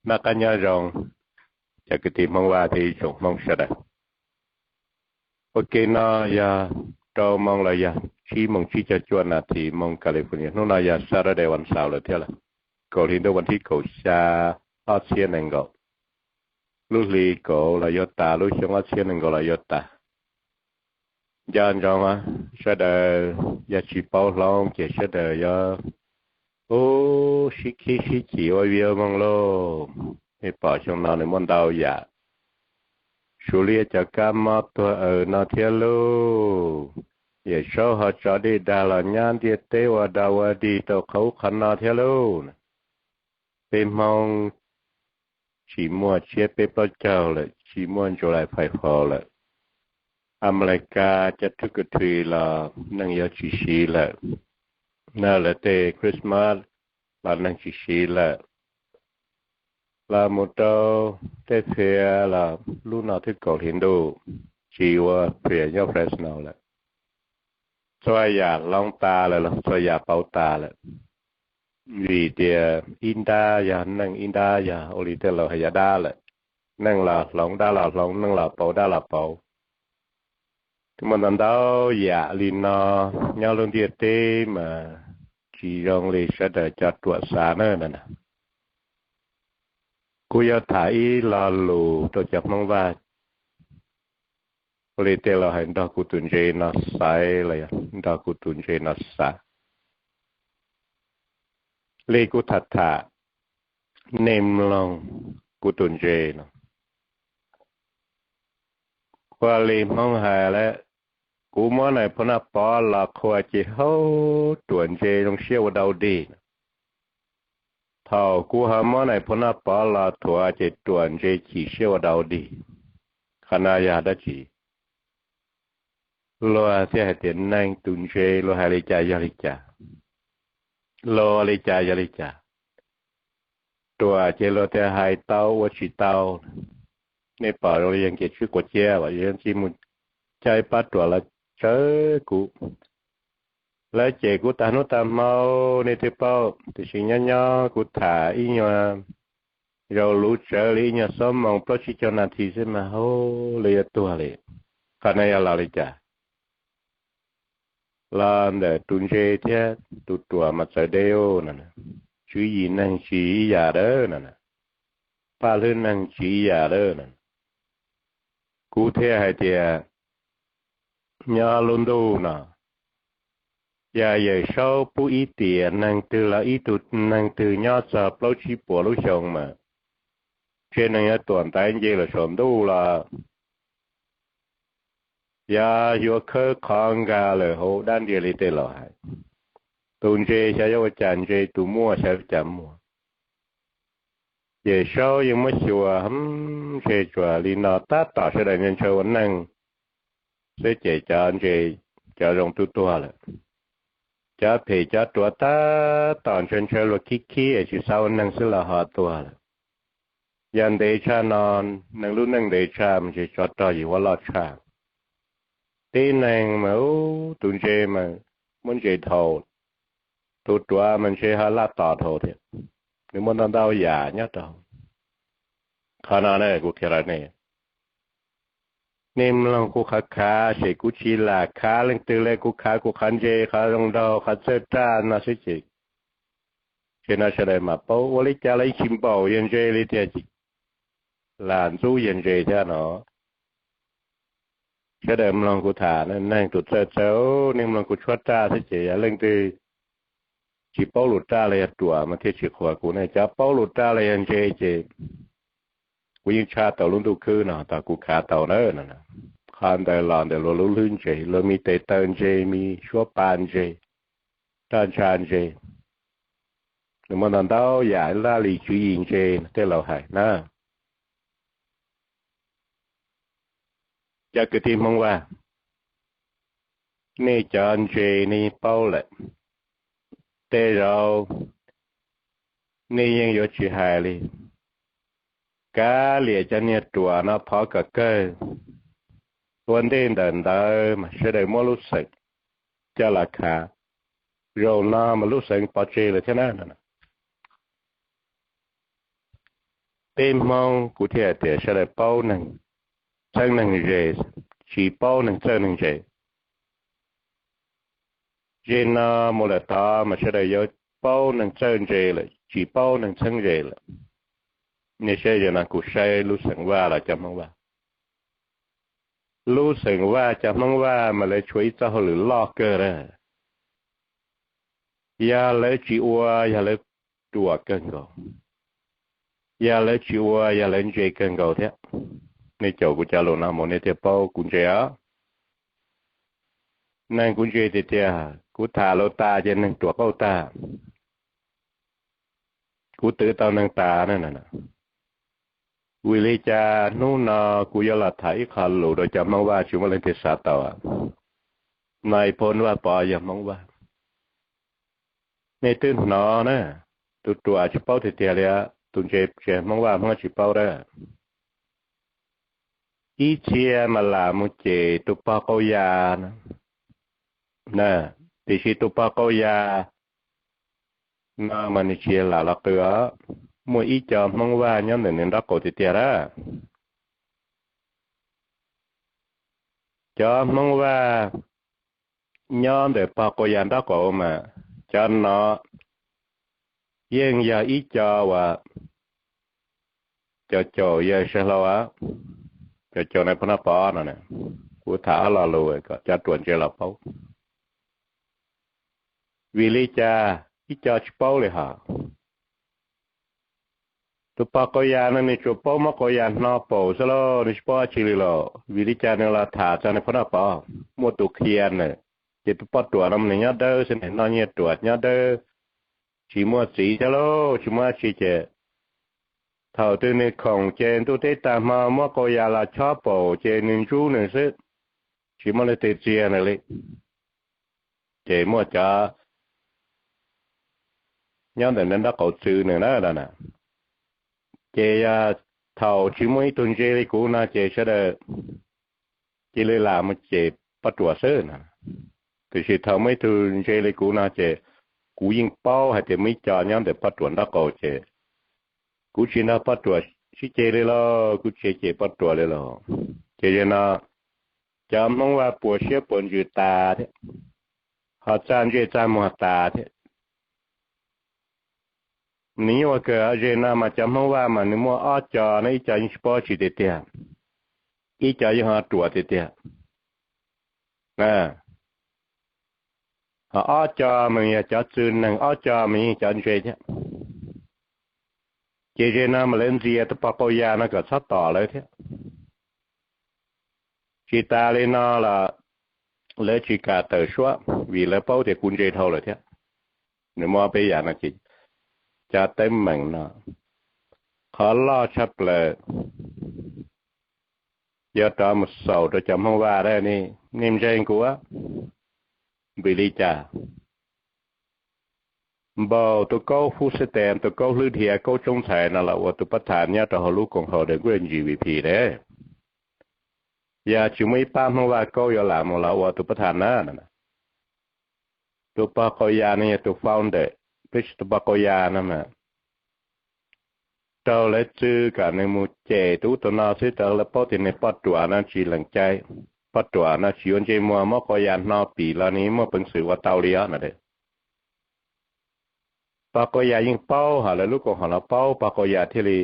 Noj qab nyob zoo, cov kwv tij Hmoob Vaj thiab ib tsoom Hmoob sawv daws. Ua ke no yog rau moo los yog tsib moos tsib caug cuaj nas this moo California. Hnub no yog Saturday, vas xaum lawm thiab lawm, kaum hli ntuj vas thib kaum xya, ob txhiab nees nkaum. Lub hli kaum los yuav tas, lub xyoo ob txhiab nees nkaum los yuav tas. Nco ntsoov, sawv daws yog tsis paub hloov ces sawv daws yuav ub sib khib sib chim ua video moo lauj. Nej pom xyoo no nws muaj ntau yam, suav liab cov kab mob tuag aws no thiab lauj. Yawm Saub ho tso dej dag los nyab ntiaj teb ua dog ua dig rau qhov ub qhov no thiab lauj. Peb Hmoob tsis muaj tsiab peb plaub caug lawm, tsis muaj July five lawm. Amelikas cov trick or treat los neeg yuav tsis siv lawm, na lawv tej Christmas los neeg tsis siv lawm. Los mus rau tej phiaj los lub no twb kaum hli ntuj tsis ua phiaj nyob Fresno lawm. Txhua yam hloov tas lawm los txhua yam pauv tas lawm. Vim tias ib nrab yog neeg, ib nrab yog ua li tej laus hais yog dab lawm. Neeg los hloov, dab los hloov, neeg los pauv, dab los pauv. Twb muaj ntau ntau yam li no nyob lub ntiaj teb mas tsis zoo li sawv daws cov ruam xav na. Kuv yuav tham ib lo lus rau cov Hmoob Vaj, ua li tej laus hais nrog kuv tus ntses no xaiv los yog nrog kuv tus ntses no xav. Li kuv tham tham, nej mloog kuv tus ntses no. Ua li Hmoob hais lawm, kuv muab nais phoo noj pov los qhuas ces haub ruam ntses zoo siab ua dau dig. Thaum kuv ho muab nais phoo noj pov los thuav ces ruam ntses chim siab ua dau dig. Qhov no yog dab tsi? Luag thiaj hais tias neeg tus ntses luag hais li cas yog li cas, luag ua li cas yog li cas. Ruam ces luag thiaj hais tau ua tsis tau. Nej pom zoo li yawg Nkias Tswb Quav Ciab, yawg txij mus coj ib pab ruam los tsawv kuv, lawv cem kuv tag hnub tag hmo, nej twb paub. Tiam sis nyob nyob kuv tham ib nyuag zaus luv tsawv li ib nyuag xob moos plaub tsib caug nas this xwb mas haub li yuav tuag li. Qhov no yog los li cas? Los ntawm tus ntses thiab tus ruam mas txawv deb no, tswv yim neeg tsis ib yam lawm no, paj hlwb neeg tsis ib yam lawm no. Kuv thiaj hais tias nyob lub ntuj no, yog Yawm Saub pub ib tiam neeg twg los ib tug neeg twg nyob txog plaub tsib puas lub xyoo mas, ntshe neeg yuav tuam ntaiv nce lawm saum ntuj los yog yuav khawb qhov nkag lawm hauv dab ntsia li tej laus hais. Tus ntse xyov yuav ua cas ntse, tus muaj xyov ua cas muaj. Yawm Saub yeej muab xyuas, ntshe tsuas li no tab tom sawv daws ntshaw ua neej xwb ces cov ntse cov zoo twb tuag lawm. Cov phem cov ruam tab tom ntshaw ntshaw luag khib khib es tsis xav ua neeg xwb los ho tuag lawm. Yog ntev tshaj no, neeg lub neej ntev tshaj mas ntshe tsov rog yim huab loj tshaj. Tib neeg mas ub, tus ntse mas muab ntse dhau, tus ruam mas ntshe ho laj tos dhau thiab. Nws muaj ntau ntau yam nyob rau qhov no ne, kuv qhia rau nej. Nej mloog kuv qhov khav, ces kuv tsis lam khav leej twg li, kuv khav kuv qhov ntse, qhov zoo nraug, qhov txawj raj no xwb ces, ces no sawv daws mam paub. Ua li cas los yeej tsis npaum yawg ntse li tiag, lam ntxub yawg ntse thiab no. Sawv daws mloog kuv tham, neeg tus txawj txawj, nej mloog kuv tshuab raj xwb ces yog leej twg tsis paub lus raj los yog ruam mas thiaj tsis qhuas kuv ne. Cov paub lus raj los yog ntse ces kuv yeej tshaj tau lub ntuj khwb no, tau kuv khav tau na. Qhov ntawd los ntawm luag lub hlwb ntse, luag me tes taw ntse, me suab pa ntse, raj ntsha ntse. Nws muaj ntau ntau yam laj lim tswv yim ntse tej laus hais na. Cov kwv tij Hmoob Vaj, nej cov ntse nej yeej paub lawm. Tej zaum nej yeej yuav tsis hais li. Kav liam cov niag ruam no phov kom kawg. Ua ntej ntawm ntawd mas sawv daws muab lub xeem coj los khav. Zaum no mas lub xeem pov tseg lawm thiab na. Peb Hmoob kuv thiaj tias sawv daws paub neeg txheeb neeg ze, tsis paub neeg txawj neeg ntse. Ze no mus lawm tod mas sawv daws yuav paub neeg txawj ntse lawm, tsis paub neeg txheeb ze lawm. Nej saib ze no kuv saib lub xeem Vaj los cov Hmoob Vaj. Lub xeem Vaj cov Hmoob Vaj mas lawv tshuav ib txoj hauj lwm loj kawg na. Yog lawv tsis ua yog lawv ruam kawg nkaus, yog lawv tsis ua yog lawv ntse kawg nkaus thiab. Nej caum kuv cov lus no mus nej thiaj paub kuv ntse os. Neeg kuv ntse tiag tiag, kuv tham lus tas ces neeg ruam qauj tag. Kuv twv tau neeg tas na. Vim li cas hnub no kuv yuav los tham ib qho lus rau cov Hmoob Vaj tsis muaj leej twg xav tau? Nais Phoo Vaj Pov yog Hmoob Vaj. Nej twb hnov na, tus ruam tsis paub tiag tiag li, tus ntse tsis Hmoob Vaj Hmoob tsis paub dab. Ib txhia mas lam mus cem tus pog Qau Yas na, tiam sis tus pog Qau Yas no mas nws tsis lam los qw os. Muaj ib co Hmoob Vaj nyob ntawm nws nraub qaum tiag tiag lawm. Cov Hmoob Vaj nyob ntawm pog Qau Yas nraub qaum mas cov no yeej yog ib co uas cov caum yawg Saw Hlau, cov caum Nais Phoo Vaj Pov no. Kuv tham ob lo lus kom cov ruam ntse los paub. Vim li cas ib co tsis paub li hos? Tus pog Qau Yas no nws tsuas paub muab Qau Yas hno paum xwb lauj, nws tsis paub dab tsi li lauj. Vim li cas nws los tham txog Nais Phoo Vaj Pov? Muaj tus qhia nws, ces tus poj ruam no nws nyob dawb xwb, nws noj nyiaj ruam nyob dawb, tsis muaj txiv thiab lauj, tsis muaj dab tsi ces thaum twg nws khoom ces ntuj teb tag hmo muab Qau Yas los chob paum ces nws ntsub nws xwb, tsis muaj leej twg txiag nws li. Ces muaj cov nyob ntawm nws nraub qaum txwv nws na. Ces yog thaum tsis muaj ib tug ntse li kuv no ces sawv daws cia li lam mus cem poj ruam xwb no. Tiam sis thaum muaj ib tug ntse li kuv no ces kuv yeej paub hais tias muaj ib co nyob ntawm poj ruam nraub qaum ces kuv tsis nrog poj ruam sib ceg li lauj, kuv tsis cem poj ruam li lauj. Ces yog no cov Hmoob Vaj puas siab puas ntsws tas thiab, ho txaj ntsej txaj muag tas thiab. Nws nyuaj kawg, ze no mas cov Hmoob Vaj mas nws muaj ob co na, ib co yeej tsis paub tsi tiag tiag, ib co yeej ho ruam tiag tiag. Ho ob co mas yog cov txwv neeg, ob co mas yeej cov ntse thiab. Ces ze no mas lawv ntxias tus pog Qau Yas no kom txhob tom lawv thiab. Tsis tas li no los lawv tsis kam tawm suab vim lawv paub tias kuv ntse dhau lawm thiab. Nws muab peb yam no ces cov teeb meem no qhov loj tshaj plaws yuav rov mus xaus rau cov Hmoob Vaj. Nej ntseeg kuv, vim li cas? Npaum tus Kaub Fub Xeb Tes, tus Kaub Hlwb Dhia, Kaub Tsoob Ntxhais no los ua tus pab tham nyob rau hauv lub koom haum The Green G V P ne. Yog tsis muaj ib pab Hmoob Vaj Kaub yuav lam mus los ua tus pab tham na. Tus pog Qau Yas no yog tus founder, tab sis tus pog Qau Yas no mas raug lawv txwv kom nws mus cem tus ub tus no xwb, rau lawv paub tias nws poj ruam no tsis lees cai, poj ruam no tsis yuav ntsej muag, muab Qau Yas hno pim los nws muaj peev xwm ua tau li os no. Pog Qau Yas yeej paub, ho lawv lub koom haum los paub, pog Qau Yas thiaj li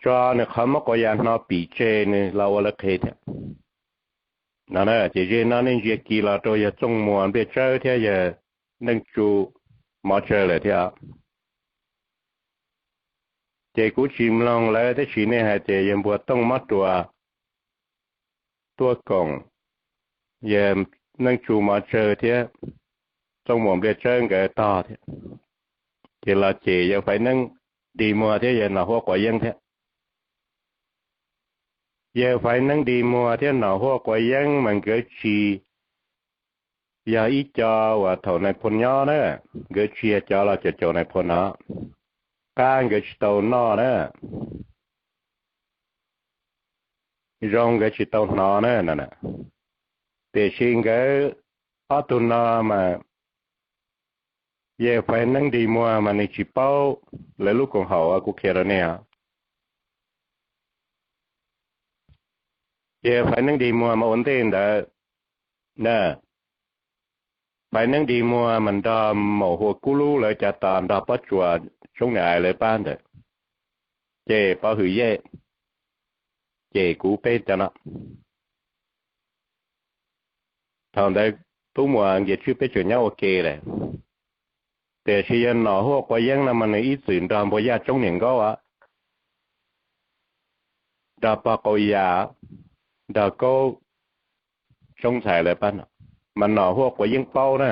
tso nws qhov muab Qau Yas hno pim tseg nws los ua lawv qhev thiab. No ces ze no nej ntsia kis los rau yawg Txooj Muas Npliaj Tsawb thiab yawg Neej Tsu Mov Tsawg lawm thiab. Ces kuv tsis mloog lawv, tab sis nej hais tias yawg Npuag Tooj Mob Ruas tuaj koom yawg Neej Tsu Mov Tsawg thiab Txooj Muas Npliaj Tsawb nkawd tog thiab, ces los cem yawg Faiv Neeb Dig Muag thiab yawg Nom Huab Quav Yeeb thiab. Yawg Faiv Neeb Dig Muag thiab Nom Huab Quav Yeeb mas nkawd tsis yog ib co uas thaum Nais Phoo nyob na, nkawd tsis yog cov los caum caum Nais Phoo no, qab nkawd tsis tau noj na, zoo nkawd tsis tau hnov na. Tiam sis nkawd ob tug no mas Yog fais neeb dig muag mas nws tsis paub lawv lub koom haum kuv qhia rau nej. Yog fais neeb dig muag mas ua ntej ntawd na, fais neeb dig muag mas nrog maum hua kub lub lawv cov tos, nrog pob tsuas tsoob niam ais lawv pab ntawd, ces pov hwm yej, ces kuv peb cov no. Thaum ntawd tub muam Nkias Tswb peb tseem nyob ua ke lawm, tiam sis yog Nom Huaj Quav Yeeb no mas nws ib txwm nrog Npuag Yaj tsoob niam nkaub, nrog pog Qau Yas, nrog Kaub tsoob ntxhais lawv pab no, mas Nom Huaj Quav Yeeb paub na,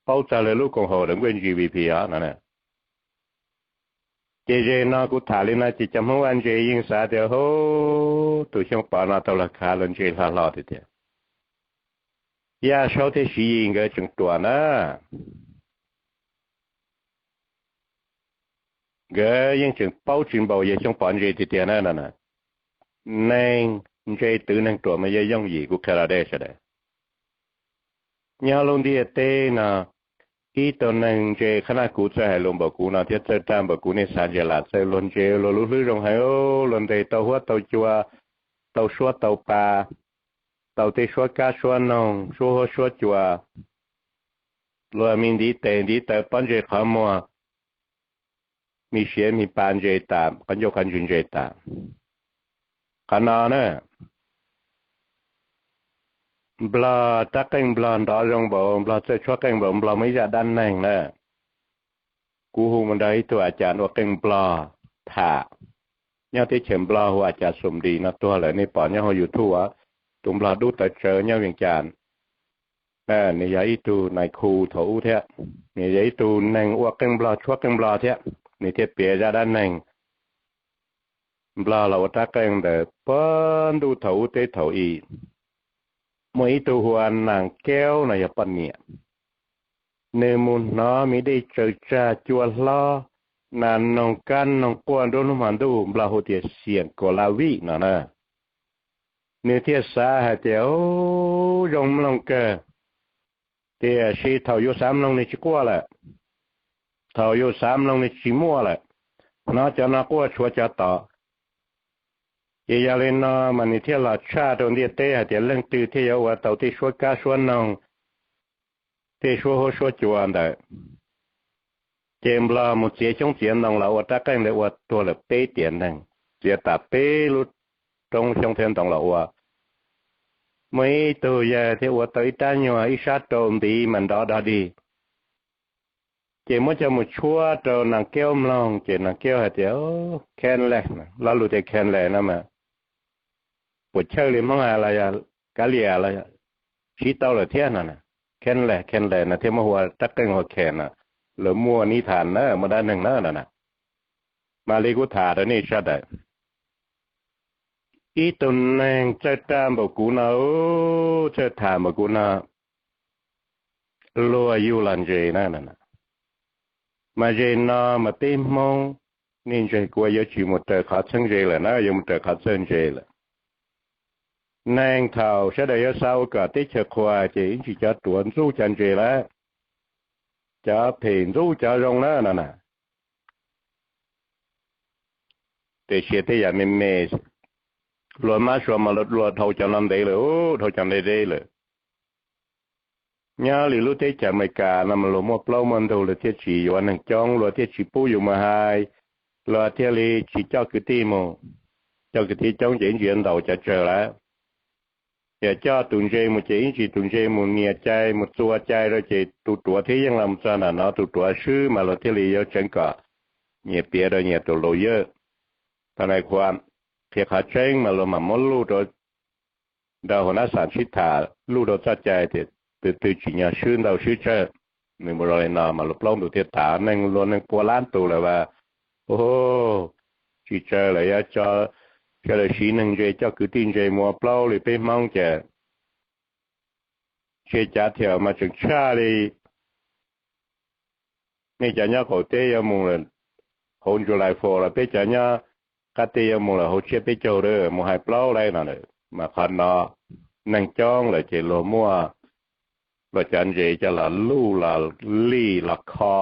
paub txog lawv lub koom haum lawv nkuaj ntsis V P os no. Ces ze no kuv tham li no ces cov Hmoob vaj ntse yeej xav tias, hub, tus Xyooj Pov no tau los khav los ntse hlo hlo tiag tiag. Yaj Saub thiab Siv Yis nkawd tseem ruam na, nkawd yeej tseem paub tsis npaum yawg Xyooj Pov ntse tiag tiag na no. Neeg ntse twv neeg ruam mas yog yooj yim, kuv qhia los dej sawv daws. Nyob lub ntiaj teb no, ib tug neeg ntse, qhab naj kuv txawj hais lus npaum kuv no thiab txawj raj npaum kuv, nej xav ntsia lam txawj luag ntse, luag lub hlwb zoo heev, luag ntes tau huab tau cua, tau suab tau pa, tau tej suab kab suab noog, suab huab suab cua, luag me ntiv tes ntiv taw, pob ntseg qhov muag, me siav me pa ntse tas, qhov ncauj qhov ntswg ntse tas. Qhov no na, Nplog rab qeej Nplog nrov zoo npaum, Nplog txawj tshuab qeej npaum, Nplog muaj ib zaj dab neeg na. Kuv hu mus nrog ib tug a cas ua qeej Nplog tham, nyob teb chaws Nplog hu a cas Xum Dis no tuag lawm, nej pom nyob hauv YouTube, tus Nplog dub tawv tsawv nyob Vees Cas. Nws yog ib tug nais khu thaum ub thiab, nws yog ib tug neeg ua qeej Nplog tshuab qeej Nplog thiab, nws thiaj piav zaj dab neeg Nplog los ua rab qeej ntawd puag ntuj thaum ub teb thaum i. Muaj ib tug hu ua Nas Keub no yog poj niam, nws mus hnov me dej tsaws tsag cua hlob, nas noog kab noog quaj nruab hnub hmo ntuj, Nplog hu tias xiam kaus la vij no na. Nws thiaj xav hais tias, u, zoo mloog kawg, tiam sis thaum yuav xav mloog nws tsis quaj lawm, thaum yuav xav mloog nws tsis muaj lawm, hnov cov no quaj tshuav cov tod. Ces yog li no mas nws thiaj los tshaj rau ntiaj teb hais tias leej twg thiaj yuav ua tau tej suab kab suab noog, tej suab huab suab cua ntawd. Ces Nplog mus txiav xyoob txiav ntoo los ua rab qeej ntawd ua tuag lawm peb tiam neeg, txiav tas peb lub roob xyoob thiab ntoo los ua. Muaj ib tug yawg thiaj ua tau ib rab nyuag ib sab rau ntiv mas nrov dog dig. Ces muab coj mus tshuab rau Nas Keub mloog, ces Nas Keub hais tias, khen le, lo lus tias khen le no mas puas chawj li Hmoob hais los yog kav liam los siv tau lawm thiab no. Khen le, khen le no thiaj muab hu ua rab qeej hu ua khen no, lawv muaj nib thas na, muaj dab neeg na no na. Mas li kuv tham rau nej sawv daws, ib tug neeg txawj raj npaum kuv no, txawj tham npaum kuv no, luag yug los ntse na. Mas ze no mas peb Hmoob, nej ntseeg kuv, yuav tsis mus raws qhov txheeb ze lawm na, yuav mus raws qhov txawj ntse lawm. Neeg thaum sawv daws yuav xav ua kom teb chaws qhuas ces ib ntsis cov ruam ntxub cov ntse lawm, cov phem ntxub cov zoo na no na. Tiam sis tej yam me me, luag mab sua mas luag dhau cov no ntev lawm, dhau cov ntev deb lawm. Nyob li lub teb chaws Amelikas no mas luag muaj plaub muaj ntug, luag thiaj tsis yuav neeg coob, luag thiaj tsis pub yus mus hais, luag thiaj li tsis coj kwv tij mus. Coj kwv tij coob ces ib ntsis yuav ntaus cov tsawg lawm. Yog coj tus ntse mus ces ib ntsis tus ntse mus nias cai mus txua cai rau ces tus ruam thiaj yeej los mus txog nram no, tus ruam swb mas luag thiaj li yuav tseev kom nyias piav rau nyias tus lawyer. Thaum nais khuam qhia qhov tseeb mas luag mam muab luj rau, nrog hua nab xam sib tham luj rau txoj cai tias tus twg tsim nyog swb ntau swb tsawg. Nws mus zoo li no mas luag plaub ntug thiaj tham, neeg luag neeg pua lab tus lawm as. Tsis tsawg lawm, yuav tso sawv daws siv neeg ntse coj kwv tij ntse mus ua plaub li peb Hmoob ces tsis cav thiam mas tseem tshaj li. Nej cov nyob qaum teb yuav mus hauv July Four los peb cov nyob qab teb yuav mus lawm hauv tsiab peb caug lawm, mus hais plaub lawm no. Mas qhov no neeg coob lawm ces luag muaj los cov ntses coj los luj los lij los kho,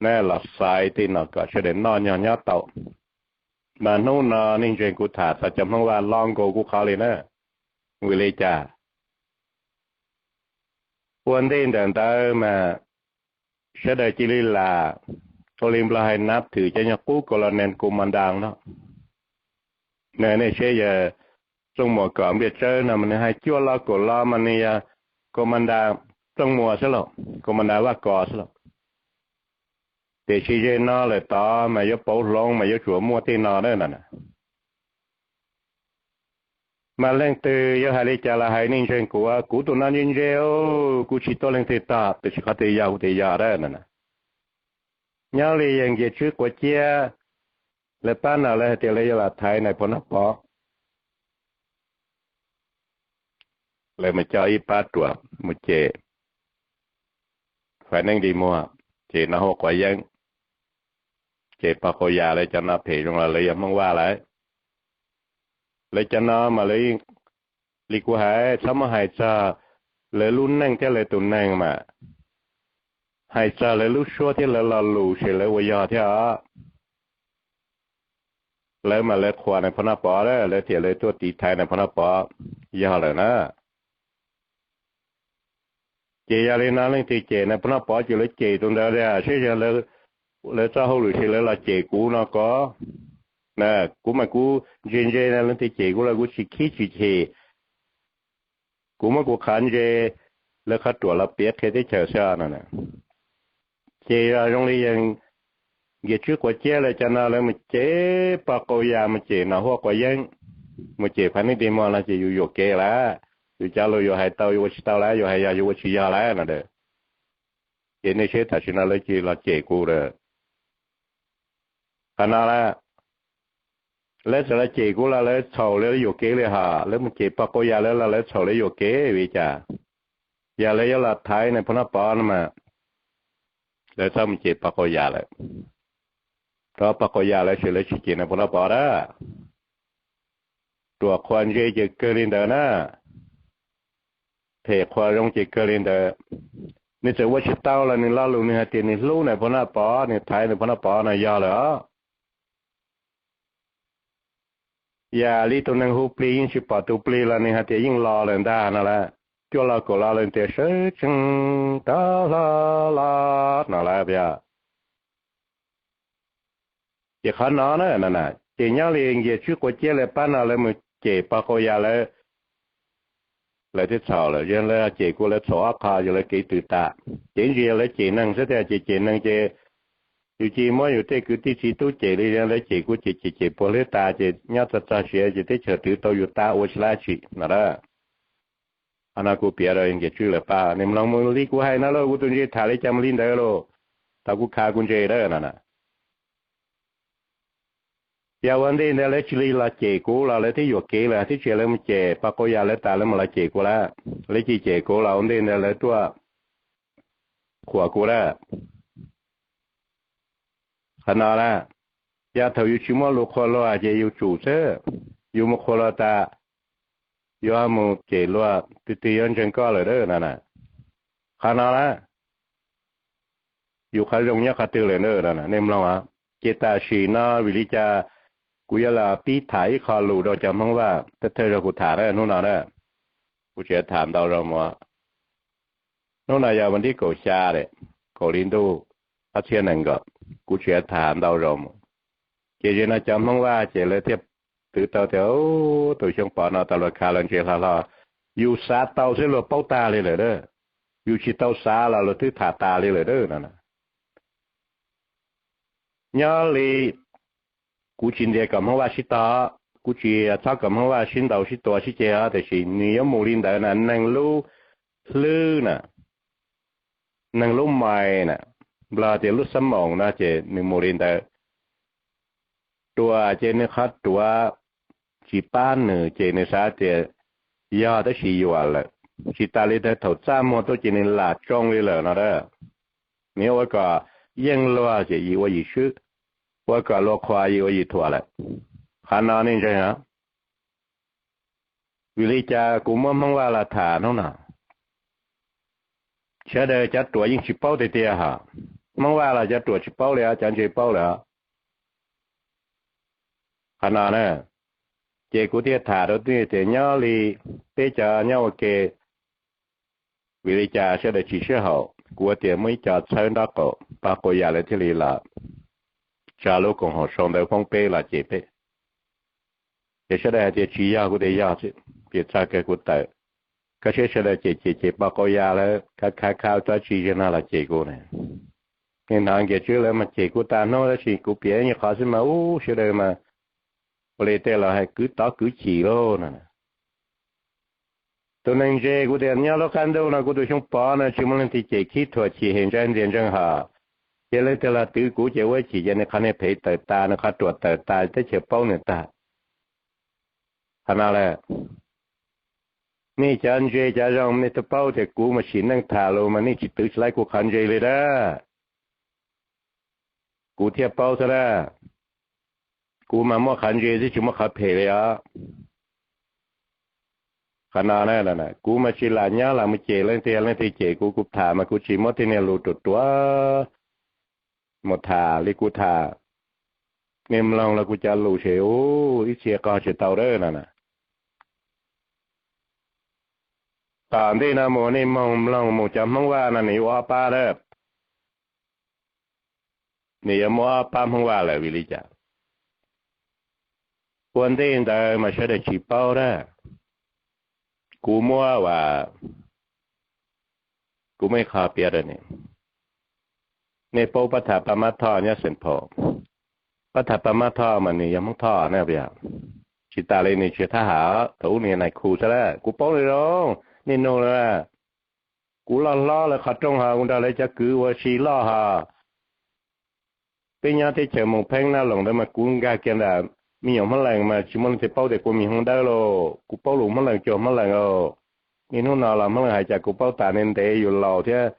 na los xaiv tej no kom sawv daws noj nyog nyob tau. Mas hnub no nej ntseeg kuv tham txog cov Hmoob Vaj loj nkaus kuv qhov li na. Vim li cas? Ua ntej ntawm ntawd mas sawv daws cia li lam ua li Nplog hais nab thwm cov nyuag qub kaus los nees kaus mas ntas no. Nej saib yawg Txooj Muas Kos Npliaj Tsawb no mas nws hais cuaj lo kaum lo mas nws yog kaus mas ntas Txooj Muas xwb lauj, kaus mas ntas Vaj Kos xwb lauj. Tiam sis ze no lawm tod mas yuav pauv hloov mas yuav tsum muaj tej no na no. Mas leej twg yuav hais li cas los hais, nej ntseeg kuv, kuv tus no ntse ntse, kuv tsis tuaj leej twg tog, tiam sis qhov twg yog kuv tias yog na no. Nyob li yawg Nkias Tswb Quav Ciab, lawv pab no lawv hais tias lawv yuav los thaiv Nais Phoo Noj Pov. Lawv mus coj ib pab ruam mus cem Faiv Neeb Dig Muag, cem Noj Huab Quav Yeeb, cem pog Qau Yas lawv cov no phem zoo los lawv yog Hmoob Vaj lawm. Lawv cov no mas lawv, li kuv hais, txhob muab hais txog lawv lub neej thiab lawv tus neeg mas, hais txog lawv lub suab thiab lawv lo lus ces lawv ua yog thiab os. Lawv mas lawv qhuas Nais Phoo Noj Pov, lawv tias lawv tuaj tiv thaiv Nais Phoo Noj Pov yog lawm na. Ces yog li no leej twg cem Nais Phoo Noj Pov ces lawv cem tus ntawd tias seb yog lawv txoj hauj lwm ces lawv los cem kuv no ko. Kuv mas kuv ntse ntse na, leej twg cem kuv los kuv tsis khib tsis chim. Kuv muab kuv qhov ntse, lawv qhov ruam los piav qhia teb chaws xwb no. Ces yog zoo li yawg Nkias Tswb Quav Ciab lawv cov no lawv mus cem pog Qau Yas, mus cem Noj Huab Quav Yeeb, mus cem Faiv Neeb Dig Muag no ces yus yuam kev lawm. Yus cov lus yus hais tau yus ua tsis tau lawm, yus hais yog yus ua tsis yog lawm no. Ces nej saib tam sim no lawv cia li los cem kuv lawm. Qhov no lawm, lawv txawm los cem kuv los lawv txhaum lawv yuam kev li hos, lawv mus cem pog Qau Yas lawv los lawv txhaum lawv yuam kev vim li cas? Yog lawv yuav los thaiv Nais Phoo Noj Pov no mas lawv txhob mus cem pog Qau Yas lawm. Rau pog Qau Yas lawv ces lawv tsis cem Nais Phoo Noj Pov na. Ruam qhuas ntse ces kawg li ntawd na, phem qhuas zoo ces kawg li ntawd. Nws txawm ua tsis tau los nws lo lus nws hais tias nws hlub Nais Phoo Noj Pov, nws thaiv Nais Phoo Noj Pov no yog lawm os. Yam li tus neeg hu plig yeej tsis pom tus plig los nws hais tias yeej los lawm ntag no lawm. Cuaj lo kaum lo lawm tias sawv tsees rov hlo los no lawm tiag. Ces qhov no na, ces nyob li Nkias Tswb Quav Ciab lawv pab no lawv mus cem pog Qau Yas lawv, lawv twb txhaum lawm, yog lawv cem kuv lawv txhaum ob qho, yog lawv kev twm tas. Ces ntsis yog lawv cem neeg xwb tiag, ces cem neeg ces yus cia muab yus tej kwv tij txiv tub cem li, yog lawv cem kuv ces cem cem puas hlwb tas ces nyob txog txog siav ces teb chaws twv tau yus tas ua tsis tau dab tsi no a. Qhov no kuv piav rau Nkias Tswb lawv pab, nej mloog mus li kuv hais no lauj, kuv tus ntse tham li cas mus li ntawd lauj, tau kuv khav kuv ntse lawm no. Yog ua ntej ntawd lawv cia li los cem kuv los lawv twb yuam kev lawm, twb tsis yog lawv mus cem pog Qau Yas lawv tas lawv mus los cem kuv lawm. Lawv cia li cem kuv los ua ntej ntawd lawv tuaj qhuas kuv lawm. Qhov no na, yog thaum yus tsis muaj lus qhuas luag ces yus tsum xwb. Yus mus qhuas luag tas, yuav mus cem luag, twg twg yuav ntseeg koj lawm na. Qhov no na, yus qhov zoo nyob qhov twg lawm na, nej mloog. Ces tam sim no vim li cas kuv yuav los pib tham ib qho lus rau cov Hmoob Vaj thawj thawj zaug kuv tham na hnub no na. Kuv tsis tham ntau zaus mus. Hnub no yog vas thib kaum xya, kaum hli ntuj, ob txhiab nees nkaum. Kuv tsis tham ntau zaus mus. Ces zaum no cov Hmoob Vaj ces lawv thiaj twv tau tias tus Xyooj Pov no tau luag khav luag ntse hlo hlo. Yus xav tau xwb luag paub tag li lawm a. Yus tsis tau xav los luag twb tham tas li lawm a no. Nyob li kuv tsis ntias kom Hmoob Vaj sib tog, kuv tsis txhob kom Hmoob Vaj sib ntaus sib tua sib ceg os, tiam sis nws yuav mus li ntawd na, neeg lub hlwb na, neeg lub mais na, Nplog tias lub xab moos no ces nws mus li ntawd. Ruam ces nws qhov ruam tsis pab nws ces nws xav tias yog tab sis yuam lawm. Tsis tas li ntawd thaum txaj muag tuaj ces nws lam tsoo li lawm no a. Nws yuav ua kom yeej luag ces yim ua yim swb, ua kom luag qhuas yim ua yim thuam lawm. Qhov no nej ntseeg os. Vim li cas kuv muab Hmoob Vaj los tham hnub no? sawv daws cov ruam yeej tsis paub tiag tiag hos. Hmoob Vaj los cov ruam tsis paub li os, cov ntse paub lawm os. Qhov no na, ces kuv thiaj tham rau nej tias nyob li peb cov nyob ua ke, vim li cas sawv daws tsis sib haum, kuv tias muaj ib co txhawb nraub qaum pog quas yas lawv thiaj li los tsa lub koom haum sau ntawv foob peb los cem peb. Ces sawv daws hais tias tsis yog, kuv tias yog xwb, ces txog kawg kuv tawm, koj saib sawv daws cem cem cem pog quas yas lawv khav khav khav ua dab tsi zaum no los cem kuv na. Niag hnov Nkias Tswb lawv mas cem kuv tas hnub tab sis kuv piav ib nyuag qhov xwb mas ub sawv daws mas ua li tej laus hais kwv tov kwv chim lauj no. Tus neeg ntse kuv tias nyob lub qab ntuj no kuv tus Xyooj Pov no tsis muaj leej twg cem khib thuam chim hem ntsa ntxias ntseeg hos. Ces leej twg los twv kuv ces ua chim ces nws qhov niag phem tawm tas, nws qhov ruam tawm tas, teb chaws paub nws tag. Qhov no lawm, nej cov ntse cov zoo nej twb paub tias kuv mas sim neej tham lus mas nej tsis twv tsis laib kuv qhov ntse li dab. Kuv thiaj paub xwb dab. Kuv mas muaj qhov ntse xwb tsis muaj qhov phem li os. Qhov no, kuv mas tsis lam nyob lam mus cem leej twg, leej twg cem kuv, kuv tham mas kuv tsis muab tej niag lus ruam ruam mus tham li kuv tham. Nej mloog los kuv cov lus ces ub ib txhia qog tsis tau dab no na. Tom ntej no mus nej moog mloog mus cov Hmoob Vaj no nws yuav ob pab dab. Nws yuav muaj ob pab Hmoob Vaj lawm vim li cas? Ua ntej ntawd mas sawv daws tsis paub dab. Kuv muab, kuv muaj ib qho piav rau nej. Nej paub Pab Tham Paj Mab Thoj nyob Xeem Phom? Pab Tham Paj Mab Thoj mas nws yog Hmoob Thoj na, tsis tas li nws tsis thab ham, thaum ub nws yog nais khu xwb lawm. Kuv paub nws zoo, nej nug lawm. Kuv loj hlob lawv qhov rooj hos kuv nrog lawv cov kwv ua si loj hos. Peb nyob teb chaws Moos Pheeb Nab Loos ntawd mas kuv nkag kiag ntawm me nyuam Hmoob Lees mas tsis muaj leej twg paub tias kuv me Hmoob Dawb lauj. Kuv paub lus Hmoob Lees cuag Hmoob Lees os. Niaj hnub no los Hmoob Lees hais cas kuv paub tas, ntev ntev yus laus thiab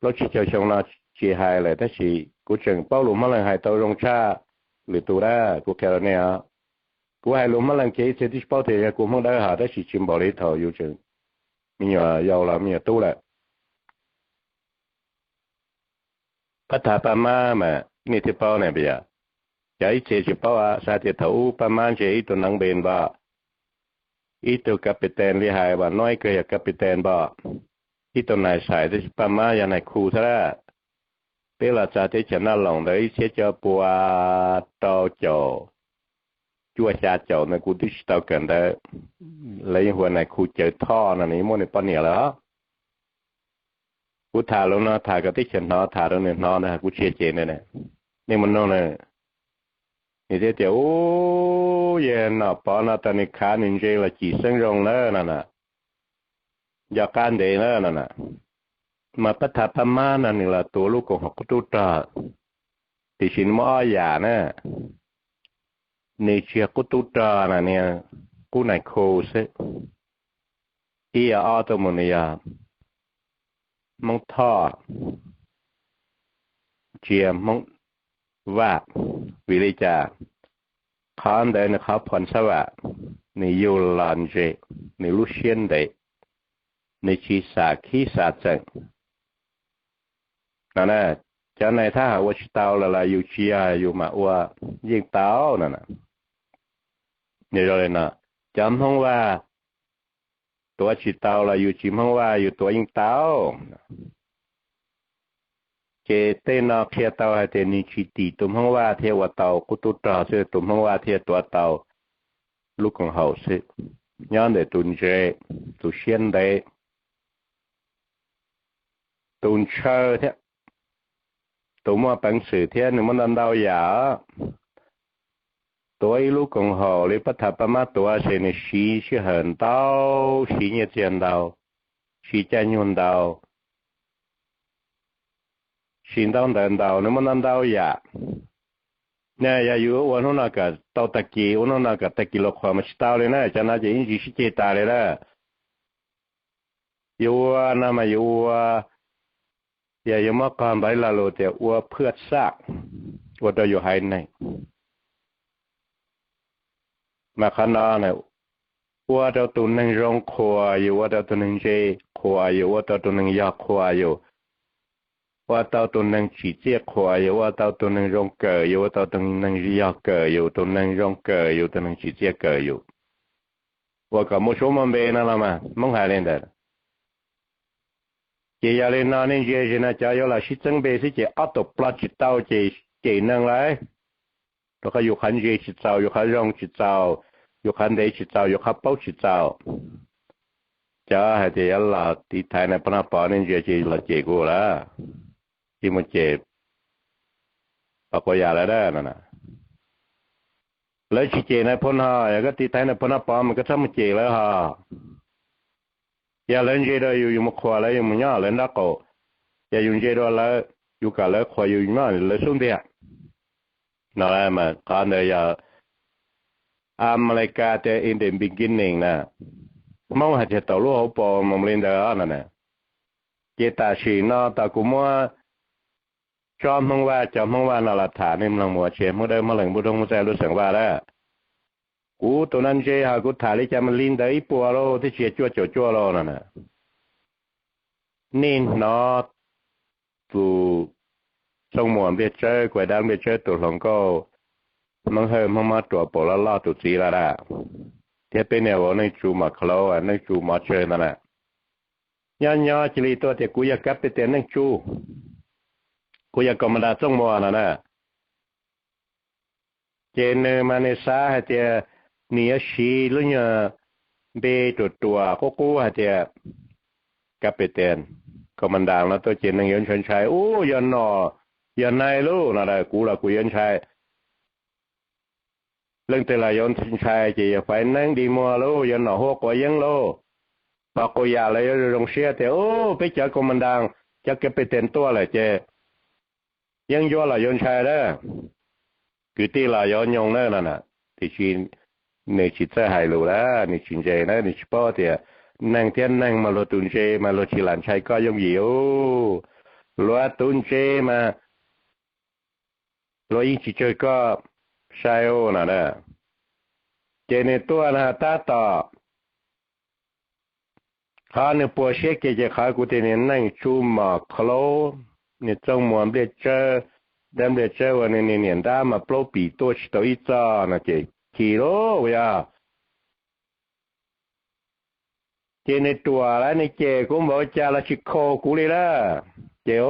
plaub tsib caug xyoo no tsis hais lawm tab sis kuv tseem paub lus Hmoob Lees hais tau zoo tshaj lwm tus dab. Kuv qhia rau nej os, kuv hais lus Hmoob Lees kiag ib txhia twb tsis paub tias yog kuv Hmoob Dawb hos tab sis tsis npaum li thaum yus tseem me nyuam yaus los me nyuam tub lawm. Pab Tham Paj Mab mas nej thiaj paub na, puas yog? Cov ib txhia tsis paub xav tias thaum ub Paj Mab ntshe ib tug neev npe npo, ib tug kav pes tes li hais vas nuav ib kawg yog kav pes tes npo, ib tug nais xais tab sis Paj Mab yog nais khu xwb lawm. Peb los txog teb chaws Naj Loos ntawd ib txhiab cuaj pua rau caum cuaj xya caum ntawd kuv twb tsis tau kawm ntawv, lawv yeej hu ua nais khu Cawv Thoj no, nws yeej muaj nws poj niam lawm os. Kuv tham lus no tham kom teb chaws hnov, tham rau nws hnov ntag, kuv tsis yog cem nws na. Nej mus nug nws, nws thiaj tias ub, yawg Nom Pov no tas nws khav nws ntse los Cim Xeeb Zoo na no na, nco qab ntev na no na. Mas Pab Tham Paj Mab no nws los tuav lub koom haum qub tub rog, tiam sis nws muaj ob yam na. Nws tsis yog qub tub rog na, nws qub nais khu xwb. Ib yog ob tuaj mus nws yog Hmoob Thoj, tsis yog Hmoob Vaj. Vim li cas? Qhov ntawd nws qhov phoo xab vam, nws yug los ntse, nws lub siab ntev, nws tsis xam khib xam txeem no. Cov nais thab ham ua tsis tau los los yus tsis yog yus mam ua yeej tau no. Yog zoo li no, cov Hmoob Vaj tuav tsis tau los yus tsis Hmoob Vaj yus tuav yeej tau. Ces tej no qhia tau hais tias nws tsis tim tus Hmoob Vaj thiaj ua tau qub tub rog xwb, tus Hmoob Vaj thiaj tuav tau lub koom haum xwb. Nyob ntawm tus ntse, tus siab ntev, tus ntshaw thiab tus muaj peev xwm thiab nws muaj ntau ntau yam. Tuav ib lub koom haum li Pab Tham Paj Mab tuav ces nws siv sij hawm ntau, siv nyiaj txiag ntau, siv caij nyoog ntau, siv ntaub ntawv ntau, nws muaj ntau ntau yam. Ne yog yus ua hnub no kom tau tag kis, ua hnub no kom tag kis los qhuas mas tsis tau li na, cov no ces ib ntsis sib ceg tas li lawm. Yus ua no mas yus ua, yog yus muab qog npav ib lo lus tias ua phwaj xaj, ua rau yus haiv neeg. Mas qhov no Ua rau tus neeg zoo qhuas yus, ua rau tus neeg ntse qhuas yus, ua tau tus neeg yog qhuas yus, ua tau tus neeg tsim txiaj qhuas yus, ua tau tus neeg zoo kawm yus, ua tau tus neeg yog kawm yus, tus neeg zoo kawm yus, tus neeg tsim txiaj kawm yus. Ua kom muaj suab muaj npe no los mas Hmoob hais li ntawd. Ces yog li no nej ntsia ze no cov yuav los sib txeeb npe xwb ces ob tug ploj tsis tau ces cem neeg lawm. Rau qhov yus qhov ntse tsis txaus, yus qhov zoo tsis txaus, yus qhov ntev tsis txaus, yus qhov paub tsis txaus. Cov hais tias yuav los tiv thaiv nais phoo noj pov nej ntsia ces los cem kuv lawm, tsis mus cem Pov Quav Yas lawm na. Lawv tsis cem nais phoo no, yog koj tiv thaiv nais phoo noj pov mas koj txhob mus cem lawv hos. Yog lawv ntse rau yus, yus mus qhuas lawv, yus mus nyob lawv nraub qaum, yog yus ntse rau lawv, yus kom lawv qhuas yus, yus nyob lawv xub ntiag. No mas qhov ntawd yog Amelikas tias in the beginning na, Hmoob hais tias thaum lub hauv paus mus li ntawd no. Ces tam sim no tau kuv muab tsob Hmoob Vaj, cov Hmoob Vaj no los tham nej mloog mus, tsis Hmoob Dawb, Hmoob Lees, Hmoob Roob, Hmoob Txaij lub xeem Vaj lawm. Kuv tus no ntse hos kuv tham li cas mas li ntawd ib puas lauj, twb tsis cuaj caum cuaj lauj no. Nej hnov tus Txooj Muas Npliaj Tsawb, Kuam Dab Npliaj Tsawb tus hluas nkauj Hmoob Hawj Hmoob Mob Ruas Paus Loj Loj tus txiv lawm dab, thiab peb niag vauv Neej Tsu Mos Khaus, Neej Tsu Mov Tsawg ntawd na. Nyob nyob cia li tuaj tias kuv yog kab pes tias Neej Tsu, kuv yog kaus mas das Txooj Muas no na. Ces nws mas nws xav hais tias nws yuav siv lub nyuag npe ruam ruam qub qub hais tias kab pes tias kaus mas das no tuaj ces neeg yuav ntshai ntshai, ub, yog nom yog nai lauj no, kuv los kuv yuav ntshai. Leej twg los yuav ntshai ces yog faiv neeb di muag lauj, yog nom huab quav yeeb lauj. Pov Quav Yas lawv yuav zoo zoo siab tias ub, peb cov kaus mas das, cov kab pes tias tuaj lawm ces yeeb ncuab los yuav ntshai dab, kwv tij los yuav nyoog na no. Tiam sis nws tsis txawj hais lus dab, nws tsis ntse na, nws tsis paub tias neeg thiab neeg mas luag tus ntse mas luag tsis lam ntshai koj yooj yim. Luag tus ntse mas luag yeej tsis tsawg koj sai no. Ces nws tuaj no tab tom qhov nws puas siab kiag ces qhov kuv tias nws Neej Tsu Mos Khaus, nws Txooj Muas Npliaj Tsawb, Dab Npliaj Tsawb uas nws niag niam nrab mas plaub pim tuaj tsis tau ib txoj no ces chim lauj yog. Ces nws ruam lawm, nws cem kuv npaum cas los tsis khaus kuv li lawm. Ces,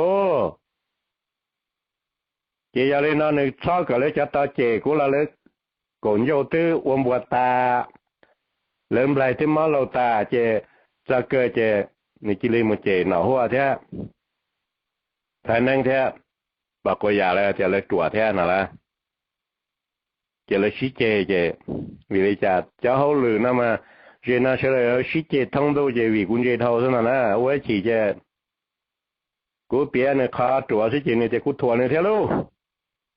ces yog li no nws txhob kom lawv cov tau cem kuv los lawv kaum ncauj twb ua npuas tas, lawv nplaig twb mob laus tas ces txog kawg ces nws cia li mus cem nom huab thiab faiv neeb thiab Pov Quav Yas lawv tias lawv ruam thiab no lawm. Ces lawv sib ceg ces vim li cas cov hauj lwm no mas zem no sawv daws sib ceg thoob ntuj ces vim kuv ntse dhau xwb no na, ua ib chim ces kuv piav nws qhov ruam xwb ces nws tias kuv thuam nws thiab lauj.